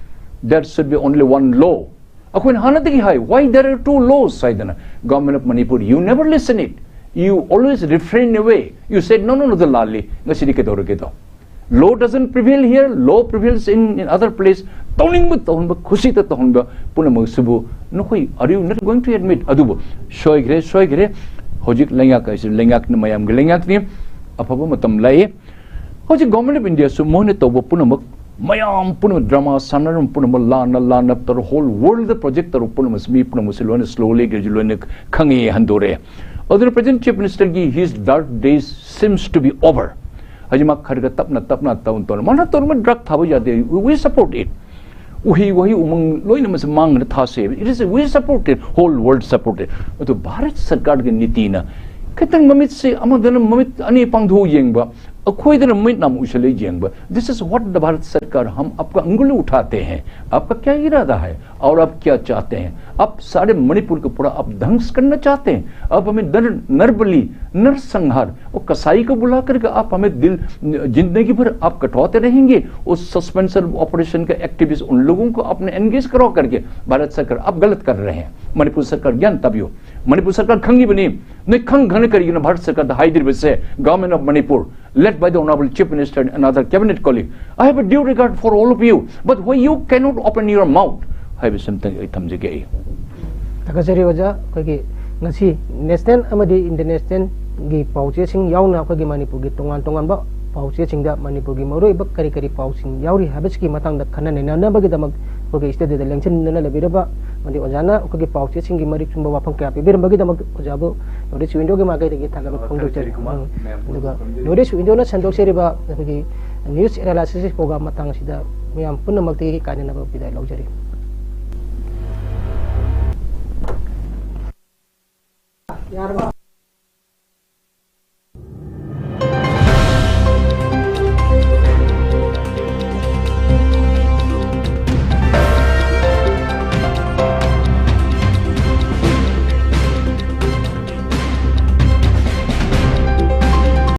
there should be only one law. ꯑꯩꯈꯣꯏꯅ ꯍꯥꯟꯅꯗꯒꯤ ꯍꯥꯏ, why there are two laws ꯍꯥꯏꯗꯅ, government of Manipur, you never listen it. You always refrain away. You said, no, no, no, ꯑꯗꯨ ꯂꯥꯜꯂꯤ, ꯉꯁꯤꯗꯤ ꯀꯩꯗꯧꯔꯒꯦꯗꯣ? Law doesn't prevail here, law prevails in, in other place. ꯇꯧꯅꯤꯡꯕ ꯇꯧꯍꯟꯕ, ꯈꯨꯁꯤꯗ ꯇꯧꯍꯟꯕ ꯄꯨꯝꯅꯃꯛꯁꯤꯕꯨ ꯅꯈꯣꯏ, are you not going to admit? ꯑꯗꯨꯕꯨ ꯁꯣꯏꯈ꯭ꯔꯦ, ꯁꯣꯏꯈ꯭ꯔꯦ꯫ ꯍꯧꯖꯤꯛ ꯂꯩꯉꯥꯛ ꯍꯥꯏꯁꯤ ꯂꯩꯉꯥꯛꯅꯤ, ꯃꯌꯥꯝꯒꯤ ꯂꯩꯉꯥꯛꯅꯤ꯫ ꯑꯐꯕ ꯃꯇꯝ ꯂꯥꯛꯏ꯫ ꯍꯧꯖꯤꯛ Government of India ꯁꯨ ꯃꯣꯏꯅ ꯇꯧꯕ ꯄꯨꯝꯅꯃꯛ, ꯃꯌꯥꯝ ꯄꯨꯝꯅꯃꯛ, drama ꯁꯥꯟꯅꯔꯝꯕ ꯄꯨꯝꯅꯃꯛ, ꯂꯥꯟꯅ ꯂꯥꯟꯅ ꯇꯧꯔ, whole world ꯗ project ꯇꯧꯔ ꯄꯨꯝꯅꯃꯛ, ꯃꯤ ꯄꯨꯝꯅꯃꯛꯁꯤ ꯂꯣꯏꯅ slowly, gradually ꯂꯣꯏꯅ ꯈꯪꯉꯦ, ꯍꯟꯗꯣꯔꯛꯑꯦ꯫ ꯑꯗꯨꯅ present Chief Minister ꯒꯤ his dark days seems to be over꯫ ꯍꯧꯖꯤꯛ ꯃꯥ ꯈꯔ ꯈꯔ ꯇꯞꯅ ꯇꯞꯅ ꯇꯧꯅ ꯇꯧꯅ, ꯃꯥꯅ ꯇꯧꯔꯝꯕ drug ꯊꯥꯕ ꯌꯥꯗꯦ, we support it꯫ ꯎꯍꯩ ꯋꯥꯍꯩ ꯎꯃꯪ ꯂꯣꯏꯅꯃꯛꯁꯦ ꯃꯥꯡꯗ ꯊꯥꯁꯦ, it is, we support it, whole world support it꯫ ꯑꯗꯨ ꯚꯥꯔꯠ ꯁꯔꯀꯥꯔꯒꯤ ꯅꯤꯇꯤꯅ ꯈꯤꯇꯪ ꯃꯃꯤꯠꯁꯦ ꯑꯃꯗꯅ ꯃꯃꯤꯠ ꯑꯅꯤ ꯄꯥꯡꯊꯣꯛ ꯌꯦꯡꯕ, ꯑꯩꯈꯣꯏꯗꯅ ꯃꯃꯤꯠ ꯅꯥꯝ ꯎꯏꯁꯜꯂ ꯌꯦꯡꯕ꯫ This is what the Bharat Sarkar, हम आपका अंगुली उठाते हैं, आपका क्या इरादा है और आप क्या चाहते हैं? आप सारे मणिपुर को पूरा आप ध्वंस करना चाहते हैं? आप हमें नर, नरबली, नरसंहार और कसाई को बुला करके आप हमें दिल, जिंदगी भर आप कटवाते रहेंगे? उस सस्पेंशन ऑपरेशन का एक्टिविस्ट उन लोगों को आपने एंगेज करवा करके भारत सरकार आप गलत कर रहे हैं। ꯃꯅꯤꯄꯨꯔ ꯁꯔꯀꯥꯔ ꯒ꯭ꯌꯥꯟ ꯇꯥꯕꯤꯌꯨ꯫ ꯃꯅꯤꯄꯨꯔ ꯁꯔꯀꯥꯔ ꯈꯪꯉꯤꯕꯅꯤ, ꯅꯣꯏ ꯈꯪ ꯈꯪꯅ ꯀꯔꯤꯒꯤꯅꯣ Bharat ꯁꯔꯀꯥꯔꯗ ꯍꯥꯏꯗ꯭ꯔꯤꯕꯁꯦ? Government of Manipur, led by the Honorable Chief Minister and another cabinet colleague, I have a due regard for all of you, but why you cannot open your mouth? ꯍꯥꯏꯕꯁꯤ ꯑꯝꯇꯪ ꯑꯩ ꯊꯝꯖꯒꯦ꯫ ꯑꯩ ꯊꯥꯒꯠꯆꯔꯤ ꯑꯣꯖꯥ꯫ ꯑꯩꯈꯣꯏꯒꯤ ꯉꯁꯤ ꯅꯦꯁꯅꯦꯜ ꯑꯃꯗꯤ ꯏꯟꯇꯔꯅꯦꯁꯅꯦꯜꯒꯤ ꯄꯥꯎꯆꯦꯁꯤꯡ ꯌꯥꯎꯅ ꯑꯩꯈꯣꯏꯒꯤ ꯃꯅꯤꯄꯨꯔꯒꯤ ꯇꯣꯉꯥꯟ ꯇꯣꯉꯥꯟꯕ ꯄꯥꯎꯆꯦꯁꯤꯡꯗ ꯃꯅꯤꯄꯨꯔꯒꯤ ꯃꯔꯨꯑꯣꯏꯕ ꯀꯔꯤ ꯀꯔꯤ ꯄꯥꯎꯁꯤꯡ ꯌꯥꯎꯔꯤ ꯍꯥꯏꯕꯁꯤꯒꯤ ꯃꯇꯥꯡꯗ ꯈꯟꯅ ꯅꯩꯅꯅꯕꯒꯤꯗꯃꯛ ꯑꯩꯈꯣꯏꯒꯤ ꯁ꯭ꯇꯨꯗꯤꯑꯣꯗ ꯂꯦꯡꯁꯤꯟꯗꯨꯅ ꯂꯩꯕꯤꯔꯕ ꯑꯃꯗꯤ ꯑꯣꯖꯥꯅ ꯑꯩꯈꯣꯏꯒꯤ ꯄꯥꯎꯆꯦꯁꯤꯡꯒꯤ ꯃꯔꯤꯛ ꯆꯨꯝꯕ ꯋꯥꯐꯝ ꯀꯌꯥ ꯄꯤꯕꯤꯔꯝꯕꯒꯤꯗꯃꯛ ꯑꯣꯖꯥꯕꯨ ꯅꯣꯔꯠ ꯏꯁ ꯋꯤꯟꯗꯣꯒꯤ ꯃꯥꯏꯀꯩꯗꯒꯤ ꯊꯥꯒꯠꯄ ꯐꯣꯡꯗꯣꯛꯆꯔꯤ꯫ ꯎꯝ꯫ ꯑꯗꯨꯒ ꯅꯣꯔꯠ ꯏꯁ ꯋꯤꯟꯗꯣꯅ ꯁꯟꯗꯣꯛꯆꯔꯤꯕ ꯑꯩꯈꯣꯏꯒꯤ ꯅ꯭ꯌꯨꯁ ꯑꯦꯅꯥꯂꯥꯏꯁꯤꯁ ꯄ꯭ꯔꯣꯒ꯭ꯔꯥꯝ ꯃꯇꯥꯡ ꯑꯁꯤꯗ ꯃꯌꯥꯝ ꯄꯨꯝꯅꯃꯛꯇꯒꯤ ꯀꯥꯏꯅꯅꯕ ꯕꯤꯗꯥꯏ ꯂꯧꯖꯔꯤ꯫